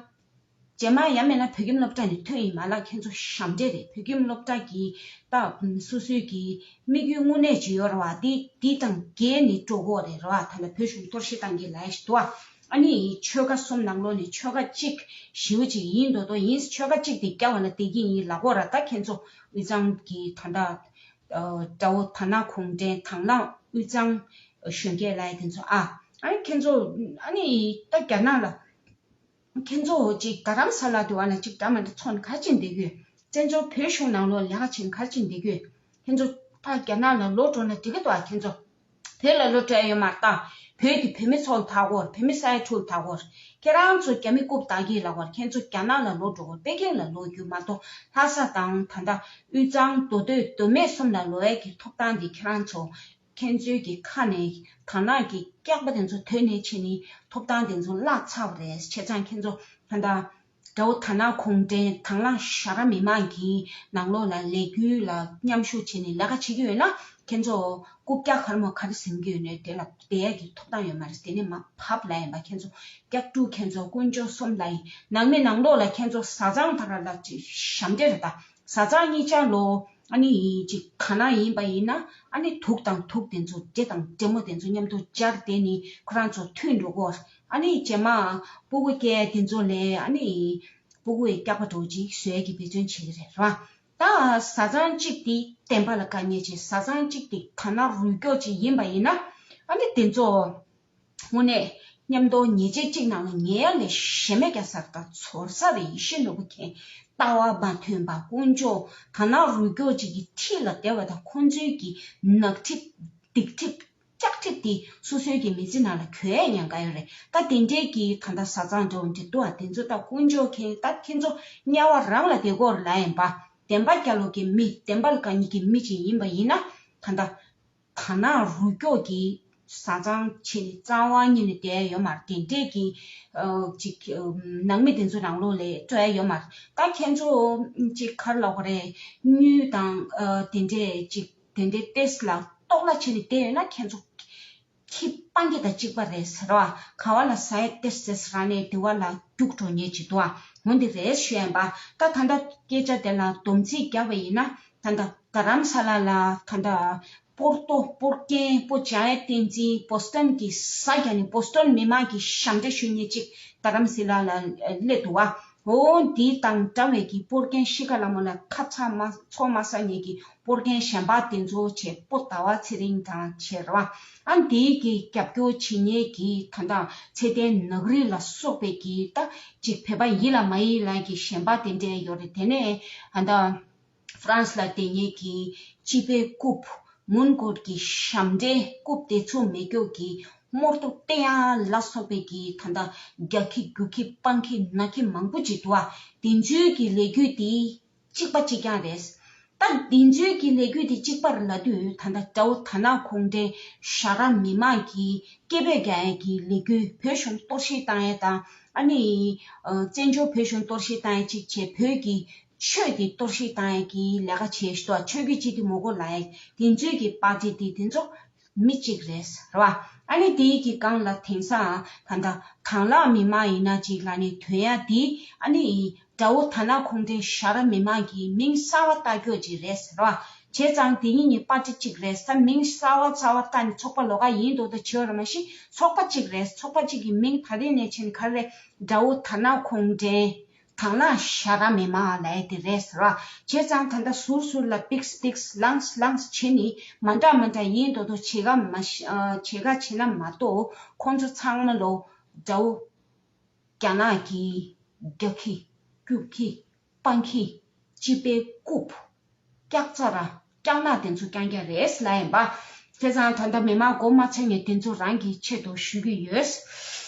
རྗེས་མ་ཡང་མིན་ན་བོད་ཁྱིམ་སློབ་གྲྭ་ནས་ཐོན་ཡིན་མ་ལ་ཁྱེད་ཚོ་ཞབས་འདྲེན་རེད། བོད་ཁྱིམ་སློབ་གྲྭ་གི་ད་སོ་སོའི་གི་དམིགས་ཡུལ་དངོས་གནས་ཅིག་ཡོད་རེད་བ། འདི་འདི་དང་འགལ་ནས་འགྲོ་གི་རེད་རེད་བ། ད་ལྟ་བོད་གཞུང་གཏོར་བཤིག་བཏང་གི་ལབ་ཡ་ཞིག་འདུག་བ། ཨ་ནི་ཆོལ་ཁ་གསུམ་ནང་ལོགས་ནས་ཆོལ་ཁ་གཅིག་ཞེ་པོ་ཅིག་ཡིན་མདོག་མདོག་ཡིན། ཆོལ་ཁ་གཅིག་དེ་རྒྱ་བ་ལ་བསྡད་ཀྱི་ཡིན་ལབ་ཀྱི་ཡོད་རེད། ད་ཁྱེད་ཚོ་དབུས་གཙང་གི་ད་ལྟ་དགྲ་བོ་དར་ནག་གུང་ཁྲན་དང་བླངས་དབུས་གཙང་གཞོན་སྐྱེས་ལབ་ཡ་དེ་ཚོ་ཨ། ཨ་ནི་ཁྱེད་ཚོ་ཨ་ནི་ད་རྒྱ་ནག་ལ་ཁྱེད་ཚོ་ཅིག་རྡ་རམ་ས་ལ་དུ་བ་ལ་ཅིག་འདྲ་མ་འདྲ་ཚོགས་ནས་ག་རེ་བྱས་ནས་བསྡད་ཀྱི་ཡོད། བཙན་བྱོལ་བོད་གཞུང་ནང་ལོགས་ལས་ཀ་བྱས་ནས་ག་རེ་བྱས་ནས་བསྡད་ཀྱི་ཡོད། ཁྱེད་ཚོ་ཕར་རྒྱ་ནག་ལ་ལོག་འགྲོ་ན་འགྲིག་གི་འདུག་ཨ། ཁྱེད་ཚོ་བོད་ལ་ལོག་འགྲོ་ཡ་ཡོད་མ་རེད་ད། བོད་ཀྱི་བུད་མེད་ཚོ་ལ་ཐར་དགོས་རེད། བུད་མེད་ས་ཡ་དྲུག་ལ་ཐར་དགོས་རེད། ཁྱེད་རང་ཚོ་རྒྱ་མི་རྐུབ་བཏགས་ཀྱི་ལབ་དགོས་རེད། ཁྱེད་ཚོ་རྒྱ་ནག་ལ་ལོག་འགྲོ་དགོས་རེད། པེ་ཀིང་ལ་ལོག་རྒྱུ་མ་གཏོགས་ལྷ་ས་དང་ད་ལྟ་དབུས་གཙང་མདོ་སྟོད་མདོ་སྨད་གསུམ་ལ་ལོག་ཡ་གི་ཐོབ་ཐང་དེ་ཁྱེད་རང་ཚོ་ཁྱེད་ཚོའི་གི་ཁ་ནས་དར་ནག་གི་སྐྱག་པ་དེ་ཚོ་ཐོན་ནས་བྱས་ནས་ཐོབ་ཐང་དེ་ཚོ་བརླག་ཚར་བ་རེད། བྱས་ཙང་ཁྱེད་ཚོ་ད་ལྟ་དགྲ་བོ་དར་ནག་གུང་ཁྲན་དང་བླངས་ཞྭ་ར་མི་མང་གི་ནང་ལོགས་ལ་ལས་འགུལ་ལ་མཉམ་ཞུགས་བྱས་ནས་ལས་ཀ་བྱེད་ཀྱི་ཡོད་ན་ཁྱེད་ཚོ་རྐུབ་བཀྱག་ག་རེ་མོ་ག་རེ་ཟིན་གྱི་ཡོད་ནའི་དེ་ལ་བསྡད་ཡ་གི་ཐོབ་ཐང་ཡོད་མ་རེད། དེ་ནས་མར་བབས་ལ་ཡིན་པ། ཁྱེད་ཚོ་སྐྱག་ཕྲུག་ཁྱེད་ཚོ་དཀོན་མཆོག་གསུམ་ལ་ཡིན། ནང་མི་ནང་ལོགས་ལ་ཁྱེད་ཚོ་བཟའ་ཚང་དག་ར་ལ་ཅིག་ཞབས་འདྲེན་རེད་ད། བཟའ་ཚང་གཉིས་ཆ་ལོ་ཨ་ནི་ཅིག་དར་ནག་ཡིན་པ་ཡིན་ན་ཨ་ནི་དུག་དང་དུག་དེ་ཚོ་འདྲེ་དང་འདྲེ་མོ་དེ་ཚོ་མཉམ་དུ་སྦྱར་བསྡད་ནི་ཁོ་རང་ཚོ་མཐུད་འགྲོ་གོ། ཨ་ནི་རྗེས་མ་སྤུ་གུ་སྐྱེ་དེ་ཚོ་ལས་ཨ་ནི་སྤུ་གུ་ཡི་སྐྱག་པ་འདྲ་བོ་ཅིག་བཟོ་ཡ་གི་འབད་བརྩོན་བྱེད་ཀྱི་རེད་ར། ད་བཟའ་ཚང་གཅིག་དེ་བདེན་པ་ལ་དཀའ་ངལ་ཆེ། བཟའ་ཚང་གཅིག་དེ་དར་ནག་རུལ་སྐྱོག་ཅིག་ཡིན་པ་ཡིན་ན་ཨ་ནི་དེ་ཚོ་དངོས་གནས་མཉམ་དུ་ཉལ་ཆས་གཅིག་ནང་ལ་ཉལ་ཡ་ལས་གཞན་མེད་ཀྱང་ཟེར། ད་ཚོར་ས་རེད། ཡེ་ཤེས་ནོར་བུ་མཁྱེན། ལྟ་བ་མ་མཐུན་པ་དཀོན་མཆོག་དར་ནག་རུལ་སྐྱོག་ཅིག་གི་འཁྲིས་ལ་བསྡད་པ་དང་ཁོང་ཚོའི་གི་ནག་ཁྲིབ་སྡིག་ཁྲིབ་སྐྱག་ཁྲིབ་དེ་སོ་སོའི་གི་མི་ཚེ་ནང་ལ་གྱོན་ཡ་ཉེན་ཁ་ཡོད་རེད། ད་དེ་འདྲའི་གི་ད་ལྟ་བཟའ་ཚང་འདྲ་བོ་འདི་འདུག་ཨ། དེ་ཚོ་ད་དཀོན་མཆོག་མཁྱེན། ད་ཁྱེད་ཚོ་དམྱལ་བ་རང་ལ་བསྡད་དགོས་རེད་ལབ་ཡིན་པ། བདེན་པ་རྒྱལ་ལོ་གི་མི་བདེན་པ་ལ་དཀའ་ངལ་གི་མི་ཅིག་ཡིན་པ་ཡིན་ན་ད་ལྟ། དར་ནག་རུལ་སྐྱོག་གི་བཟའ་ཚང་བྱས་ནས་རྩ་བ་ཉིད་ནས་བསྡད་ཡ་ཡོད་མ་རེད། དེ་འདྲས་ཀྱི་ཨ་ཅིག་ཨ་ནང་མི་དེ་ཚོ་ནང་ལོགས་ལ་སྤྲོད་ཡ་ཡོད་མ་རེད། ད་ཁྱེད་ཚོ་ཅིག་ག་རེ་ལབ་དགོས་རེད། དངུལ་དང་ཨ་དེ་འདྲས་ཅིག་དེ་འདྲས་ཏེས་ལ་ལྟོགས་ལ་བྱས་ནས་བསྡད་ཡོད་ན་ཁྱེད་ཚོ་ཁྱི་སྤང་གི་དང་གཅིག་པ་རེད་ཟེར་བ། ག་བ་ལ་ཟ་ཡ་ཏེས་ཏེས་ར་ནས་དེ་བ་ལ་རྒྱུགས་འགྲོ་ཉེན་ཅིག་འདུག་ཨ། འོན་ཏེ་རེད་ཞུ་ཡ་ཡིན་པ། ད་ད་ལྟ་སྐད་ཆ་དེ་ལ་སྡོམ་ཚིག་བརྒྱབ་པ་ཡིན་ན་ད་ལྟ་རྡ་རམ་ས་ལ་ལ་ད་ལྟ་པོར་ཏོ་པོར་ཀན་པོ་ཇ་ཡ་བསྟན་འཛིན་བོ་སི་ཊོན་གྱི་ས་རྒྱ་ནས་བོ་སི་ཊོན་མི་མང་གི་ཞབས་འདྲེན་ཞུ་མཁན་ཅིག་རྡ་རམ་ས་ལ་ལ་སླེབས་འདུག་བ། འོ་འདི་དང་འདྲ་བའི་གི་པོར་ཀན་ཤི་ཁ་ལ་མོ་ལ་ཁ་ཚ་མ་ཚོ་མ་ས་ཉེ་གི་པོར་ཀན་གཞན་པ་དེ་ཚོ་བྱས་པོ་ཟླ་བ་ཚེ་རིང་དང་བྱས་ར་བ། ཨ་འདི་གི་རྒྱབ་སྐྱོར་བྱེད་མཁན་གི་ད་ལྟ་ཚེ་བརྟན་ནག་རིགས་ལ་སོགས་པའི་གི་ད་ཅིག་བོད་པ་ཡིན་ལ་མ་ཡིན་ལ་གི་གཞན་པ་དེ་འདྲ་ཡོད་རེད། དེ་ནས་ད་ལྟ། ཧྥ་རན་སི་ལ་བསྡད་མཁན་གྱི་སྤྱི་པའི་རྐུབ་མོན་གྷོ་གི་ཞབས་འདྲེན་རྐུབ་དེ་ཚོ་མེད་སྐྱོ་གི་རྨོར་ཐོག་བསྟན་ཡ་ལ་སོགས་པའི་གི་ད་ལྟ་རྒྱག་ཁྱི་རྒྱུག་ཁྱི་སྤང་ཁྱི་ནག་ཁྱི་མང་པོ་ཅིག་འདུག་བ། དེ་ཚོའི་གི་ལས་རྒྱུ་དེ་གཅིག་པ་གཅིག་རྐྱང་རེད། ད་འདི་ཚོའི་གི་ལས་འགུལ་དེ་གཅིག་པར་ལབ་དུས་ད་ལྟ་དགྲ་བོ་དར་ནག་གུང་ཁྲན་ཞྭ་ར་མི་མང་གི་སྐད་འབོད་རྒྱག་ཡས་ཀྱི་ལས་འགུལ། བོད་གཞུང་གཏོར་བཤིག་བཏང་ཡས་དང་། ཨ་ནི་ཨ་བཙན་བྱོལ་བོད་གཞུང་གཏོར་བཤིག་བཏང་ཡས་གཅིག་བྱས། བོད་ཀྱི་ཆོས་དེ་གཏོར་བཤིག་བཏང་ཡས་ཀྱི་ལས་ཀ་བྱས་ཤག་ཆོས་བརྒྱུད་སྤྱི་འཐུས་མི་དགོས་ལབ་ཡས་དེ་ཚོའི་གི་པར་ཊི་དེ་དེ་ཚོ་མི་གཅིག་རེད་རེད་བ། ཨ་ནི་དེའི་གི་སྒང་ལ་དེང་སང་ད་ལྟ་དང་བླངས་མི་མང་ཡིན་ན་གཅིག་ལབ་ནས་ཐོན་ཡ་དེ། ཨ་ནི་དགྲ་བོ་དར་ནག་གུང་ཁྲན་ཞྭ་ར་མི་མང་གི་མིང་གསར་བ་བཏགས་རྒྱུ་ཅིག་རེད་ཟེར་བ། བྱས་ཙང་དེ་གཉིས་གཉིས་པར་ཊི་གཅིག་རེད་ཟེར། མིང་གསར་བ་གསར་བ་བཏགས་ནས་ཚོགས་པ་ལོགས་ཀ་ཡིན་མདོག་མདོག་བྱེད་ཡོད་རེད། མ་གཞི་ཚོགས་པ་གཅིག་རེད། ཚོགས་པ་གཅིག་གི་མིང་ད་ལྟའི་ནས་བྱས་ནས་ག་རེ་རེད། དགྲ་བོ་དར་ནག་གུང་ཁྲན་དང་བླངས་ཞྭ་ར་མི་མང་ལབ་ཡ་དེ་རེད་ཟེར་བ། བྱས་ཙང་ད་ལྟ་ཟུར་ཟུར་ལ་པིགས་པིགས་ལངས་ལངས་བྱས་ནས་མ་འདྲ་མ་འདྲ་ཡིན་མདོག་མདོག་བྱེད་ག་མ་ཤ་ཨ་བྱེད་ག་བྱེད་ན་མ་གཏོགས། ཁོང་ཚོ་ཚང་མ་ལོ་དགྲ་བོ་རྒྱ་ནག་གིས་རྒྱག་གི་རྒྱུག་གི་སྤང་གི་སྤྱི་པའི་རྐུབ་སྐྱག་རྫ་ར་སྐྱག་ནག་དེ་ཚོ་རྐྱང་རྐྱང་རེད་ལབ་ཡིན་པ། བྱས་ཙང་ད་ལྟ་མི་མང་མགོ་མ་ཚོས་མཁན་དེ་ཚོ་རང་གི་ཆེད་དུ་ཞུ་གི་ཡོད།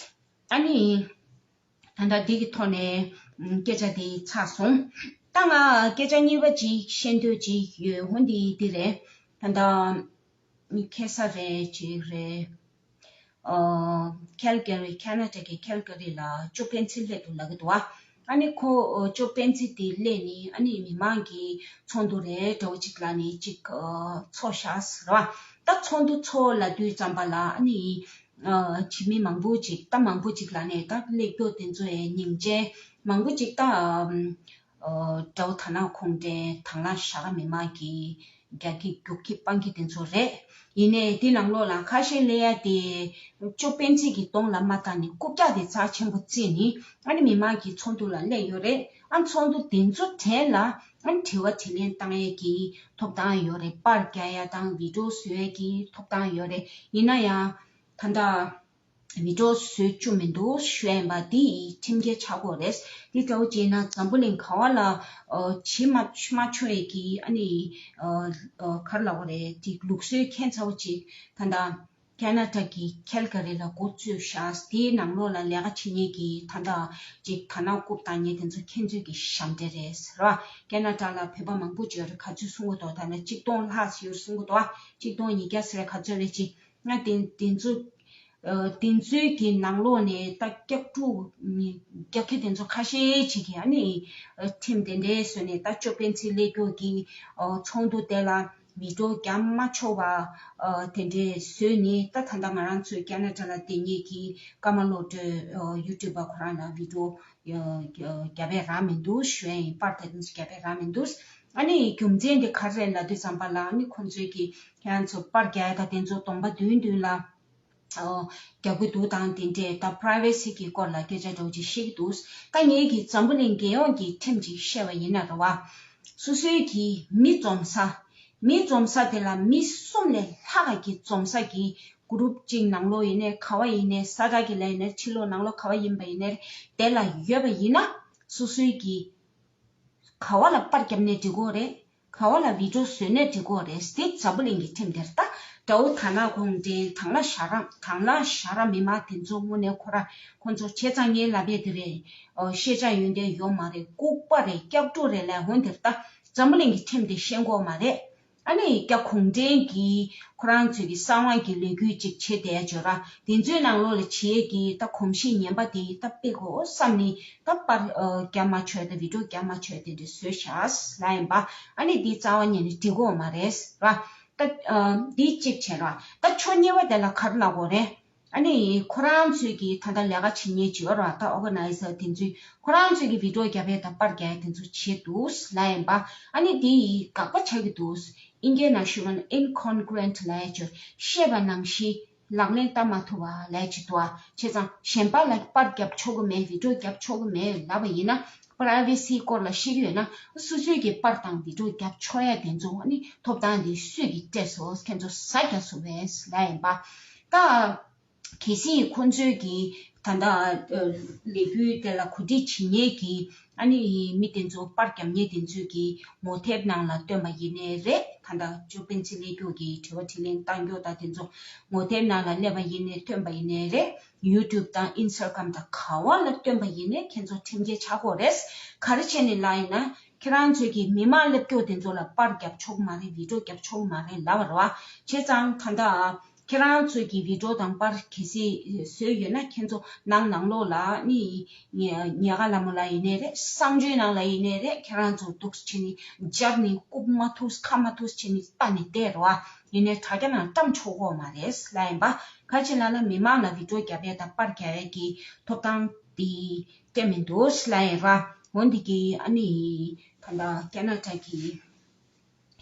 ཨ་ནི། ད་ལྟ་འདི་གི་ཐོག་ནས་ཨམ་སྐད་ཆ་དེ་ཚར་སོང་། ད་ང་སྐད་ཆ་གཉིས་པ་ཅིག་བཤད་འདོད་ཅིག་ཡོད། འོ་འདི་འདི་རེད། ད་ལྟ་མི་ཁ་སང་རེད་ཅིག་རེད། ཨ་ཁེལ་ག་རི། ཁེ་ན་ཌ་གི་ཁེལ་ག་རི་ལ་ཅོ་སྤེན་ཚེ་སླེབས་འདུག་ལབ་ཀྱི་འདུག་བ། ཨ་ནི་ཁོ་ཨ་ཅོ་སྤེན་ཚེ་དེ་སླེབས་ནས་ཨ་ནི་མི་མང་གི་ཚོགས་འདུ་རེ་འདྲ་བོ་ཅིག་ལ་ནི་ཅིག་ཨ་ཚོགས་བཞག་ཟེར་བ། ད་ཚོགས་འདུ་ཚོགས་ལབ་དུས་ཙམ་པ་ལ་ཨ་ནི་ཨ་བྱེད་མི་མང་པོ་ཅིག་ད་མང་པོ་ཅིག་ལ་ནས་ད་སླེབས་མཁན་དེ་ཚོ་ཡང་སྙིང་རྗེ་མང་པོ་ཅིག་ད་ཨ་ཨ་དགྲ་བོ་དར་ནག་གུང་ཁྲན་དང་བླངས་ཞྭ་ར་མི་མང་གི་རྒྱག་གི་རྒྱུག་གི་སྤང་གི་དེ་ཚོ་རེད། ཡིན་ནའི་དེ་ནང་ལོགས་ལ་ཁ་ཤས་སླེབས་ཡ་དེ་ཅོ་སྤེན་ཚེ་གི་གདོང་ལ་མ་བལྟས་ནས་རྐུབ་བཀྱག་དེ་རྩ་ཆེན་པོ་བརྩིས་ནས་ཨ་ནི་མི་མང་གི་ཚོགས་འདུ་ལ་སླེབས་ཡོད་རེད། ཨ་ཚོགས་འདུ་དེ་ཚོ་གྲས་ལ་ཨ་ནི་དྲི་བ་དྲིས་ལན་བཏང་ཡས་ཀྱི་ཐོབ་ཐང་ཡོད་རེད། པར་རྒྱག་ཡ་དང་བི་ཌི་ཡོ་བཟོ་ཡས་ཀྱི་ཐོབ་ཐང་ཡོད་རེད། ཡིན་ན་ཡང་ད་ལྟ་བི་ཌི་ཡོ་བཟོ་བཅུག་མི་འདུག་ཞུ་ཡ་ཡིན་པ་འདི་ཁྲིམས་འགལ་ཆགས་ཀྱི་ཡོད་རེད། འདི་འདྲ་བོ་བྱས་ན་འཛམ་བུ་གླིང་ག་བ་ལ་ཨ་བྱེད་མ་མ་ཆོག་ཡས་ཀྱི་ཨ་ནི་ཨ་ཨ་ག་རེ་ལབ་དགོས་རེད། དེ་ལུགས་སྲོལ་ཁྱད་མཚར་པོ་ཅིག་ད་ལྟ་ཁེ་ན་ཌ་གི་ཁེལ་ག་རི་ལ་འགོ་བཙུགས་བཞག་དེའི་ནང་ལོགས་ལ་ལས་ཀ་བྱེད་མཁན་གྱི་ད་ལྟ་ཅིག་དར་ནག་རྐུབ་བཏགས་མཁན་དེ་ཚོ་ཁྱེད་ཚོས་ཀྱི་ཞབས་འདྲེན་རེད་ཟེར་བ། ཁེ་ན་ཌ་ལ་བོད་པ་མང་པོ་ཅིག་ཡོད་རེད། ག་ཚོད་གསུང་གི་འདུག་ད་ནི་གཅིག་སྟོང་ལྷག་ཅིག་ཡོད་གསུང་གི་འདུག་གཅིག་སྟོང་ཉིས་བརྒྱ་ཟེར་ག་ཚོད་རེད་ཅིག་ང་དེ་དེ་ཚོ་ཨ་དེ་ཚོའི་གི་ནང་ལོགས་ནས་ད་སྐྱག་ཕྲུག་རྒྱག་མཁན་དེ་ཚོ་ཁ་ཤས་ཅིག་གིས་ཨ་ནི་ཨ་ཁྲིམས་དེ་འདྲའི་བཟོས་ནས་ད་ཅོ་སྤེན་ཚེ་སླེབས་མཁན་གྱི་ཨ་ཚོགས་འདུ་དེ་ལ་བི་ཌི་ཡོ་རྒྱག་མ་ཆོག་པ་ཨ་དེ་འདྲའི་བཟོས་ནས། ད་ད་ལྟ་ང་རང་ཚོའི་ཁེ་ན་ཌ་ལ་བསྡད་མཁན་གྱི་ཀརྨ་བློ་གྲོས་ཨ་ཡུ་ཊུབ་པ་ཁོ་རང་ལ་བི་ཌི་ཡོ་ཨ་རྒྱབ་ཡས་རག་མི་འདུག་ཞུ་ཡ་ཡིན། པར་དེ་ཚོ་རྒྱབ་ཡས་རག་མི་འདུག་ཨ་ནི་རྒྱུ་མཚན་དེ་ག་རེ་རེད་ལབ་དུས་ཙམ་པ་ལ་ཨ་ནི་ཁོང་ཚོའི་གི་ཁྱེད་རང་ཚོ་པར་རྒྱག་ཡ་ད་དེ་ཚོ་གདོང་པ་མདུན་མདུན་ལ། ཨོ། རྒྱག་གི་འདུག་དང་དེ་འདྲས་ད་པ་རའི་ཝེ་སི་གི་སྐོར་ལ་སྐད་ཆ་འདྲ་བོ་ཅིག་བཤད་ཀྱི་འདུག་ད་ངེད་ཀྱིས་འཛམ་བུ་གླིང་རྒྱལ་ཡོངས་ཀྱི་ཁྲིམས་ཅིག་བཤད་པ་ཡིན་ན་རེད་བ། སོ་སོའི་གི་མི་འཛོམས་ས། མི་འཛོམས་ས་དེ་ལ་མི་གསུམ་ལས་ལྷག་གི་འཛོམས་ས་གི་གུ་རུབ་ཅིག་ནང་ལོགས་ཡིན་ནའི་ག་བ་ཡིན་ནའི་ས་ཁྲ་གི་ལ་ཡིན་ནའི་ཕྱི་ལོགས་ནང་ལོགས་ག་བ་ཡིན་པ་ཡིན་ནའི་དེ་ལ་ཡོད་པ་ཡིན་ན་སོ་སོའི་གི་ག་བ་ལ་པར་བརྒྱབ་ནས་འགྲིག་གོ་རེད། ག་བ་ལ་བི་ཌི་ཡོ་བཟོས་ནས་འགྲིག་གོ་རེད། དེ་འཛམ་བུ་གླིང་གི་ཁྲིམས་དེ་རེད། ད་དགྲ་བོ་དར་ནག་གུང་ཁྲན་དང་བླངས་ཞྭ་ར་དང་བླངས་ཞྭ་ར་མི་མང་དེ་ཚོ་དངོས་གནས་ཁོ་ར་ཁོ་ཚོ་བྱས་ཙང་ངའི་ལབ་ཡས་དེ་རེད། ཨོ་ཤེས་བྱ་ཡོན་ཏན་ཡོད་མ་རེད། ལྐུགས་པ་རེད། སྐྱག་ཕྲུག་རེད་ལབ་འོན་དེ་རེད། ད་འཛམ་བུ་གླིང་གི་ཁྲིམས་དེ་ཤེས་གོ་མ་རེད། ཨ་ནི་རྒྱ་གུང་ཁྲན་གྱིས་ཁོ་རང་ཚོའི་གི་གསང་བ་གི་ལས་འགུལ་ཅིག་བྱེད་བསྡད་ཡ་ཅིག་ཡོད་ར། དེ་ཚོའི་ནང་ལོགས་ལ་བྱེད་ཡས་ཀྱི་ད་གོམས་གཤིས་ངན་པ་དེ་ད་སྤེལ་དགོས་བསམ་ནས་ད་པར་ཨ་རྒྱག་མ་ཆོག་ཡ་དང་བི་ཌི་ཡོ་རྒྱག་མ་ཆོག་ཡ་དེ་འདྲ་བཟོས་བཞག་ལབ་ཡིན་པ། ཨ་ནི་འདི་རྩ་བ་ཉིད་ནས་འགྲིག་གོ་མ་རེད་ར། ད་ཨ་འདི་གཅིག་བྱས་ར། ད་ཕྱོགས་གཉིས་པ་དེ་ལ་ག་རེ་ལབ་དགོས་རེད། ཨ་ནི་ཁོ་རང་ཚོས་ཀྱི་ད་ལྟ་ལས་ཀ་བྱེད་མཁན་ཅིག་ཡོད་ར། ད་ཨོ་ག་ནའི་ཛར་དེ་ཚོས་ཁོ་རང་ཚོས་ཀྱི་བི་ཌི་ཡོ་རྒྱབ་ཡས་དང་པར་རྒྱག་ཡས་དེ་ཚོ་བྱེད་འདུག་ལབ་ཡིན་པ། ཨ་ནི་དེ་ཡི་དགག་པ་བྱ་གི་འདུག་ཨིན་སྐད་ནང་ཞུས་པ་ན་ཨིན་ཀོན་གྷི་རུ་ཨེན་ཊི་ལབ་ཡས་ཅིག་བཤད་པ་ནང་བཞིན་ལག་ལེན་བསྟར་མ་ཐུབ་པ་ལབ་ཡས་ཅིག་འདུག་ཨ། བྱས་ཙང་གཞན་པ་ལ་པར་རྒྱབ་ཆོག་གི་མེད། བི་ཌི་ཡོ་རྒྱབ་ཆོག་གི་མེད་ལབ་པ་ཡིན་ན། པ་རའི་ཝེ་སི་སྐོར་ལ་བཤད་ཀྱི་ཡོད་ན་སོ་སོའི་གི་པར་དང་བི་ཌི་ཡོ་རྒྱབ་ཆོག་ཡ་དེ་ཚོ་ཨ་ནི་ཐོབ་ཐང་དེ་སུས་ཀྱི་སྤྲད་སོང་། ཁྱེད་ཚོ་ཟ་རྒྱག་སོང་བས་ལབ་ཡིན་པ། ད། གལ་སྲིད་ཁོང་ཚོས་ཀྱིས་ད་ལྟ་ལས་འགུལ་དེ་ལ་གོ་སྒྲིག་བྱེད་མཁན་གྱི་ཨ་ནི་མི་དེ་ཚོ་པར་རྒྱབ་མཁན་དེ་ཚོས་ཀྱིས་ངོ་དེབ་ནང་ལ་བཏོན་པ་ཡིན་ནའི་རེད། ད་ལྟ་ཅོ་སྤེན་ཚེ་སླེབས་རྒྱུ་གི་དྲི་བ་དྲིས་ལན་བཏང་རྒྱུ་དང་དེ་ཚོ་ངོ་དེབ་ནང་ལ་སླེབས་པ་ཡིན་ནའི་བཏོན་པ་ཡིན་ནའི་རེད། ཡུ་ཊུབ་དང་ཨིན་སི་ཊ་གྷ་རམ་དང་ག་བ་ལ་བཏོན་པ་ཡིན་ནའི་ཁྱེད་ཚོ་ཁྲིམས་འགལ་ཆགས་ཀྱི་ཡོད་རེད། ག་རེ་བྱས་ནས་ལབ་ཡིན་ན། ཁྱེད་རང་ཚོས་ཀྱི་མི་མང་སླེབས་མཁན་དེ་ཚོ་ལ་པར་རྒྱབ་ཆོག་མ་རེད། བི་ཌིའོ་རྒྱབ་ཆོག་མ་རེད་ལབ་པ་རེད་བ། བྱས་ཙང་ད་ལྟ་ཁྱེད་རང་ཚོས་ཀྱི་བི་ཌིའོ་དང་པར་གལ་སྲིད་བཟོས་ཡོད་ན། ཁྱེད་ཚོ་ནང་ནང་ལོགས་ལ་ནི་ཉེ་ཉེ་དགའ་ལྷ་མོ་ལ་ཡིན་ནའི་རེད། གསང་སྤྱོད་ནང་ལ་ཡིན་ནའི་རེད། ཁྱེད་རང་ཚོ་འདུག་བྱས་ནས་འཇར་ནས་རྐུབ་མ་ཐུག་ཁ་མ་ཐུག་བྱས་ནས་ལྟ་ནས་བསྡད་རེད་བ། ཡིན་ནའི་དྲ་རྒྱ་ནང་བཀྲམ་ཆོག་གོ་མ་རེད་ལབ་ཡིན་པ། ག་ཅི་ལབ་ན་མི་མང་ལ་བི་ཌིའོ་རྒྱབ་ཡས་དང་པར་རྒྱག་ཡས་ཀྱི་ཐོབ་ཐང་དེ་སྤྲད་མི་འདུག་ལབ་ཡིན་ར། འོན་ཏེ་གི་ཨ་ནི་ད་ལྟ་ཁེ་ན་ཌ་གི་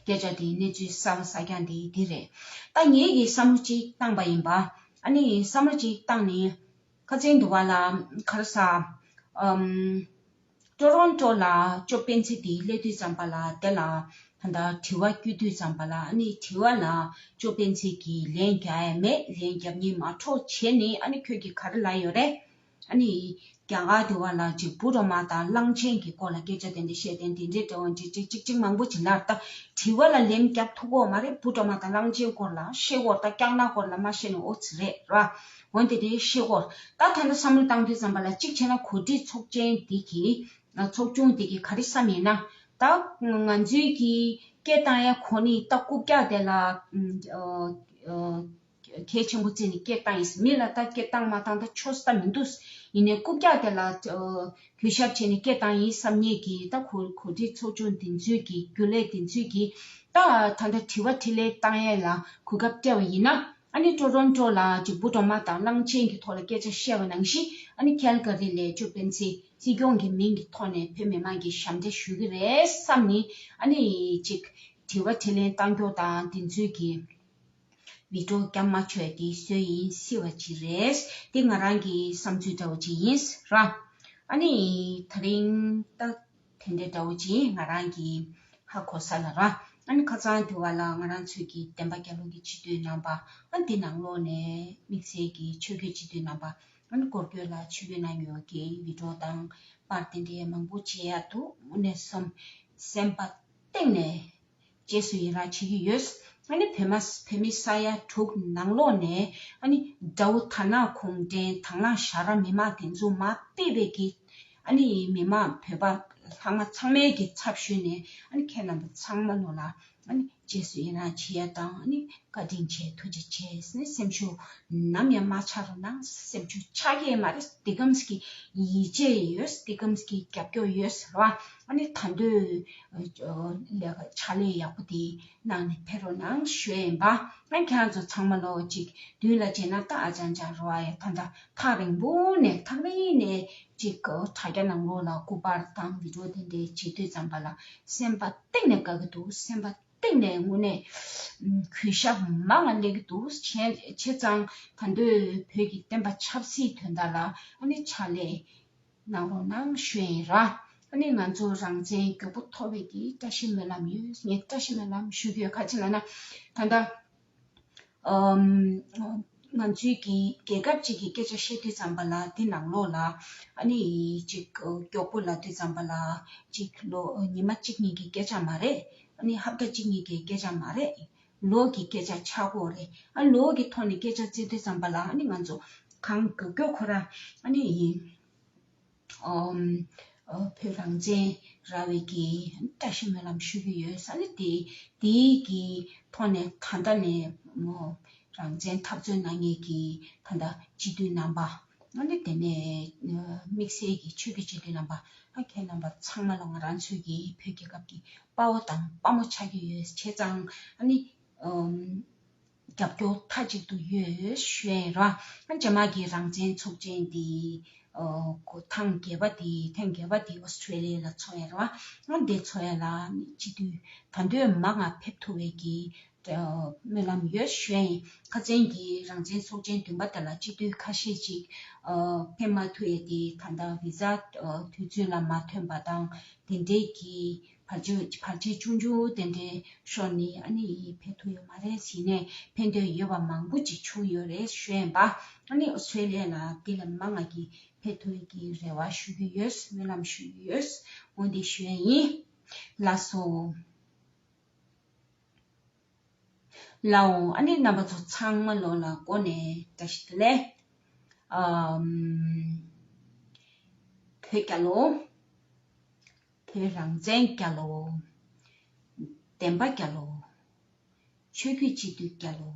སྐད་ཆ་དེ་གནས་ཚུལ་གསར་པ་གསར་རྐྱང་དེ་འདི་རེད། ད་ངེད་ཀྱིས་བསམ་བློ་གཅིག་བཏང་པ་ཡིན་པ། ཨ་ནི་བསམ་བློ་གཅིག་བཏང་ནས་ཁ་སང་དུ་བ་ལ་ག་རེ་ཟ། ཨམ། ཊོ་རོན་ཊོ་ལ་ཅོ་སྤེན་ཚེ་དེ་སླེབས་དུས་ཙམ་པ་ལ་དེ་ལ་ད་ལྟ་དྲི་བ་བསྐྱོན་དུས་ཙམ་པ་ལ། ཨ་ནི་དྲི་བ་ལ་ཅོ་སྤེན་ཚེ་གིས་ལན་རྒྱག་ཡ་མེད། ལན་རྒྱབ་མཁན་མ་འཕྲོད་བྱས་ནས། ཨ་ནི་ཁྱོད་ཀྱིས་ག་རེ་ལབ་ཡོད་རེད། ཨ་ནི་རྒྱ་གར་དུ་བ་ལ་ཅིག་བུ་རོ་མ་དང་གླང་ཆེན་གྱི་སྐོར་ལ་སྐད་ཆ་དེ་འདྲ་བཤད་དེ་འདི་འདྲའི་འདྲ་བོ་འདི་འདྲའི་ཅིག་ཅིག་མང་པོ་ཅིག་ལབ། ད་དྲི་བ་ལ་ལན་རྒྱབ་ཐུབ་ཀྱི་ཡོད་མ་རེད། བུ་རོ་མ་དང་གླང་ཆེན་སྐོར་ལ་བཤད་ཀྱི་ཡོད། ད་སྐྱག་ནག་སྐོར་ལ་མ་བཤད་ནས་ཨོ་ཙི་རེད་ར། འོན་ཏེ་དེ་བཤད་ཀྱི་ཡོད། ད་ད་ནི་བསམ་བློ་བཏང་དུས་ཙམ་པ་ལ་གཅིག་བྱས་ན་གོ་སྒྲིག་ཚོགས་ཆེན་འདི་གི་ཚོགས་ཆུང་འདི་གི་ག་རེ་བསམ་ཡིན་ན། ད་ང་ཚོའི་གི་སྐད་བཏང་ཡ་གོ་ནི་ད་རྐུབ་བཀྱག་དེ་ལ་ཨ་ཨ་གལ་ཆེན་པོ་བརྩིས་ནས་སྐད་བཏང་ཡིན། མི་ལ་ད་སྐད་བཏང་མ་བཏང་ད་ཆོ་ས་མི་འདུག་ཡིན་ནའི་རྐུབ་བཀྱག་དེ་ལ་ཨ་གུས་ཞབས་བྱས་ནས་སྐད་བཏང་ཡིན་བསམ་མཁན་གི་ད་གོ་གོ་སྒྲིག་ཚོགས་ཆུང་འདི་ཚོའི་གི་རྒྱུན་ལས་འདི་ཚོའི་གི་ད་ད་ལྟ་དྲི་བ་དྲིས་ལན་བཏང་ཡས་ལ་གོ་སྐབས་སྤྲད་པ་ཡིན་ན། ཨ་ནི་ཊོ་རོན་ཊོ་ལ་ཅིག་བུ་རོ་མ་དང་གླང་ཆེན་གྱི་ཐོག་ལ་སྐད་ཆ་བཤད་པ་ནང་བཞིན། ཨ་ནི་ཁལ་ཀ་རི་ལ་ཅོ་སྤེན་ཚེ་སྲིད་སྐྱོང་གི་མིང་གི་ཐོག་ནས་བོད་མི་མང་གིས་ཞབས་འདེགས་ཞུ་གི་རེད་བསམ་ནས། ཨ་ནི་ཅིག་དྲི་བ་དྲིས་ལན་བཏང་རྒྱུ་དང་དེ་ཚོའི་གི་བི་ཌིའོ་རྒྱབ་མ་ཆོག་དེ་བཟོས་ཡིན་སྲིད་པ་ཅིག་རེད། དེ་ང་རང་གི་བསམ་ཚུལ་འདྲ་བོ་ཅིག་ཡིན་ར། ཨ་ནི་དེ་རིང་ད་དེ་འདྲའི་འདྲ་བོ་ཅིག་ང་རང་གི་ཧ་གོ་ས་ལ་ར། ཨ་ནི་ཁ་སང་དུ་བ་ལ་ང་རང་ཚོའི་གི་བསྟན་པ་རྒྱལ་ལོ་གི་སྤྱི་འཐུས་རྣམ་པ། ཨ་འདི་ནང་ལོགས་ནས་དམིགས་བསལ་གྱི་ཆོས་བརྒྱུད་སྤྱི་འཐུས་རྣམ་པ། ཨ་ནི་སྐོར་སྐྱོད་ལ་ཆིབས་བསྒྱུར་གནང་ཡོད་ཀྱི་བི་ཌིའོ་དང་པར་དེ་འདྲའི་མང་པོ་མཇལ་ཡག་འདུག་དངོས་གནས་སོམ་སེམས་པ་གཏིང་ནས་རྗེས་སུ་ཡི་རང་བྱེད་ཀྱི་ཡོད། ཨ་ནི་བོད་མ་བོད་མི་ས་ཡ་དྲུག་ནང་ལོགས་ནས། ཨ་ནི་དགྲ་བོ་དར་ནག་གུང་ཁྲན་དང་བླངས་ཞྭ་ར་མི་མང་དེ་ཚོ་མར་ཕུད་པའི་གི། ཨ་ནི་མི་མང་བོད་པ་ལྷག་མ་ཚང་མའི་གི་ཚབ་ཞུས་ནས། ཨ་ནི་ཁྱེད་རྣམ་པ་ཚང་མ་ལོ་ལ་ཨ་ནི་རྗེས་སུ་ཡི་རང་བྱེད་ཡ་དང་། ཨ་ནི་བཀའ་དྲིན་ཆེ་ཐུགས་རྗེ་ཆེ་ཟེར་ནས་སེམས་ཤུགས་ནམ་ཡང་མ་ཆག་རོགས་གནང་། སེམས་ཤུགས་ཆག་གི་མ་རེད། འདི་གམ་གི་ཡིད་ཆེས་ཡོད། འདི་གམ་གི་རྒྱབ་སྐྱོར་ཡོད་ཟེར་བ། ཨ་ནི་ད་འདོད་ལས་ཕྱག་ལས་ཡག་པོ་དེ་གནང་ནས་ཕེབས་རོགས་གནང་ཞུ་ཡ་ཡིན་པ། ཨ་ཁྱེད་རང་ཚོ་ཚང་མ་ལོ་གཅིག་མདུན་ལ་བྱས་ན་ད་ཨ་ཅང་ཅང་རོ་ཨ་ཡ་ད་ད་ཐག་རིང་པོ་ནས་ཐག་རིང་ནས་གཅིག་དྲ་རྒྱ་ནང་ལོགས་ལ་སྐུ་པར་དང་བི་ཌིའོ་དེ་འདྲའི་བྱེད་དུས་ཙམ་པ་ལ་སེམས་པ་གཏིང་ནས་དགའ་གི་འདུག་སེམས་པ་གཏིང་ནས་དངོས་གནས་གུས་ཞབས་མང་ང་སླེབས་ཀྱི་འདུག་བྱས་བྱས་ཙང་ད་འདོད་བོད་ཀྱི་བསྟན་པ་ཆབ་སྲིད་དོན་དག་ལ་ཨ་ནི་ཕྱག་ལས་གནང་རོགས་གནང་ཞུ་ཡིན་ར། ཨ་ནི་ང་ཚོ་རང་བཙན་མགྱོགས་པོ་ཐོབ་པའི་གི་བཀྲ་ཤིས་སྨོན་ལམ་ཡོད། ངས་བཀྲ་ཤིས་སྨོན་ལམ་ཞུ་གི་ཡོད། ག་ཅི་ལབ་ན་ད་ལྟ་ཨམ་ང་ཚོའི་གི་རྒྱལ་ཁབ་ཅིག་གི་སྐད་ཆ་བཤད་དུས་ཙམ་པ་ལ་དེ་ནང་ལོགས་ལ་ཨ་ནི་ཅིག་མགྱོགས་པོ་ལབ་དུས་ཙམ་པ་ལ་ཅིག་ལོ་ཉི་མ་གཅིག་གཉིས་ཀྱི་སྐད་ཆ་མ་རེད། ཨ་ནི་ཧབ་ཏ་གཅིག་གཉིས་ཀྱི་སྐད་ཆ་མ་རེད། ལོ་གི་སྐད་ཆ་ཆགས་ཀྱི་ཡོད་རེད། ཨ་ལོ་གི་ཐོག་ནས་སྐད་ཆ་བརྩི་དུས་ཙམ་པ་ལ་ཨ་ནི་ང་ཚོ་གང་མགྱོགས་མགྱོགས་ཁོ་རང་ཨ་ནི་ཨམ་ཨ་བོད་རང་བཙན་རག་པའི་གི་བཀྲ་ཤིས་སྨོན་ལམ་ཞུ་གི་ཡོད། ཨ་ནི་དེ་དེའི་གི་ཐོག་ནས་ད་ལྟ་ནས་མོ་རང་བཙན་འཐབ་རྩོད་གནང་མཁན་གྱི་ད་ལྟ་སྤྱི་འཐུས་རྣམ་པ། ཨ་ནི་དེ་ནས་དམིགས་བསལ་གྱི་ཆོས་ཀྱི་སྤྱི་འཐུས་རྣམ་པ། ཨ་ཁྱེད་རྣམ་པ་ཚང་མ་ལ་ང་རང་ཚོའི་གི་བོད་རྒྱལ་ཁབ་ཀྱི་དཔའ་བོ་དང་དཔའ་མོ་ཆགས་ཀྱི་ཡོད། བྱས་ཙང་ཨ་ནི་ཨམ་རྒྱབ་སྐྱོར་མཐའ་གཅིག་ཏུ་ཡོད་ཞུ་ཡ་ཡིན་ར། ཨ་རྗེས་མ་གི་རང་བཙན་ཚོགས་ཆེན་འདི་ཨ་ཐེངས་བརྒྱད་པ་འདི་ཐེངས་བརྒྱད་པ་འདི་ཨོ་སི་ཁྲེ་ལི་ཡ་ལ་ཚོགས་ཡ་ར། ཨ་འདི་ཚོགས་ཡ་ལ་སྤྱི་འཐུས་ད་འདོད་མང་ང་ཕེབས་ཐུབ་པའི་གི་སྨོན་ལམ་ཡོད་ཞུ་ཡ་ཡིན། ཁ་སང་གི་རང་བཙན་ཚོགས་ཆེན་བདུན་པ་དེ་ལ་སྤྱི་འཐུས་ཁ་ཤས་ཅིག་ཨ་ཕེབས་མ་ཐུབ་ཡས་དེ་ད་ལྟ་བི་ཟ་ཨ་དུས་ཚོད་ལ་མ་ཐོན་པ་དང་དེ་འདྲའི་གི་བར་ཆད་བར་ཆད་ཆུང་ཆུང་དེ་འདྲའི་ཤོར་ནས་ཨ་ནི་ཕེབས་ཐུབ་ཡོད་མ་རེད་ཟེར་ནས་ཕན་ཐོགས་ཡོད་པ་མང་པོ་ཅིག་བྱུང་ཡོད་རེད་ཞུ་ཡ་ཡིན་པ། ཨ་ནི་ཨོ་སི་ཁྲེ་ལི་ཡ་ལ་དེ་ལས་མང་ང་གི་ཕེབས་ཐུབ་ཡས་ཀྱི་རེ་བ་ཞུ་གི་ཡོད། སྨོན་ལམ་ཞུ་གི་ཡོད། འོ་འདི་ཞུ་ཡ་ཡིན། ལགས་སོ། ལའོ། ཨ་ནི་རྣམ་པ་ཚོ་ཚང་མ་ལོ་ལ་སྒོ་ནས་བཀྲ་ཤིས་བདེ་ལེགས། ཨམ། བོད་རྒྱལ་ལོ། བོད་རང་བཙན་རྒྱལ་ལོ། བདེན་པ་རྒྱལ་ལོ། ཆོས་བརྒྱུད་སྤྱི་འཐུས་རྒྱལ་ལོ།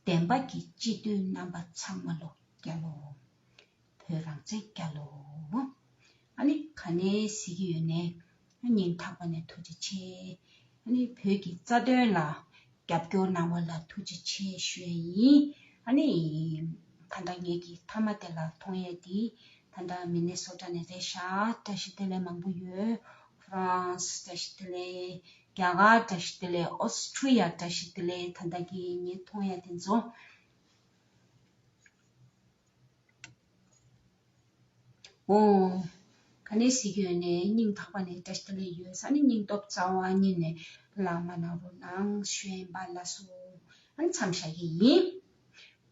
བདེན་པ་གི་སྤྱི་འཐུས་རྣམ་པ་ཚང་མ་ལོ་རྒྱལ་ལོ། བོད་རང་བཙན་རྒྱལ་ལོ། ཨ་ནི་ག་ནས་གཟིགས་ཀྱི་ཡོད་ནས། སྙིང་ཐག་པ་ནས་ཐུགས་རྗེ་ཆེ། ཨ་ནི་བོད་ཀྱི་རྩ་དོན་ལ་རྒྱབ་སྐྱོར་གནང་བ་ལ་ཐུགས་རྗེ་ཆེ་ཞུ་ཡ་ཡིན། ཨ་ནི་ད་ལྟ་ངེད་ཀྱི་མཐའ་མ་དེ་ལ་མཐོང་ཡ་དེ་ད་ལྟ་མི་ནེ་སོ་ཊ་ནས་རེད་ཤག་བཀྲ་ཤིས་བདེ་ལེགས་མང་པོ་ཡོད། ཧྥ་རན་སི་བཀྲ་ཤིས་བདེ་ལེགས། རྒྱ་གར་བཀྲ་ཤིས་བདེ་ལེགས། ཨོ་སི་ཁྲུ་ལི་ཡ་བཀྲ་ཤིས་བདེ་ལེགས། ད་ལྟ་གི་ངས་མཐོང་ཡ་དེ་ཚོ། ཨོ། ག་ནས་གཟིགས་ཡོད་ནས་སྙིང་ཐག་པ་ནས་བཀྲ་ཤིས་བདེ་ལེགས་ཡོད་ས་ནི་སྙིང་སྟོབས་རྩ་བ་ཉིད་ནས་ལག་མ་ན་རོ་ནང་ཞུ་ཡིན་པ་ལ་སོ། ཨ་ནི་མཚམས་བཞག་གི་ཡིན།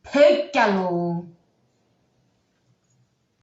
བོད་རྒྱལ་ལོ།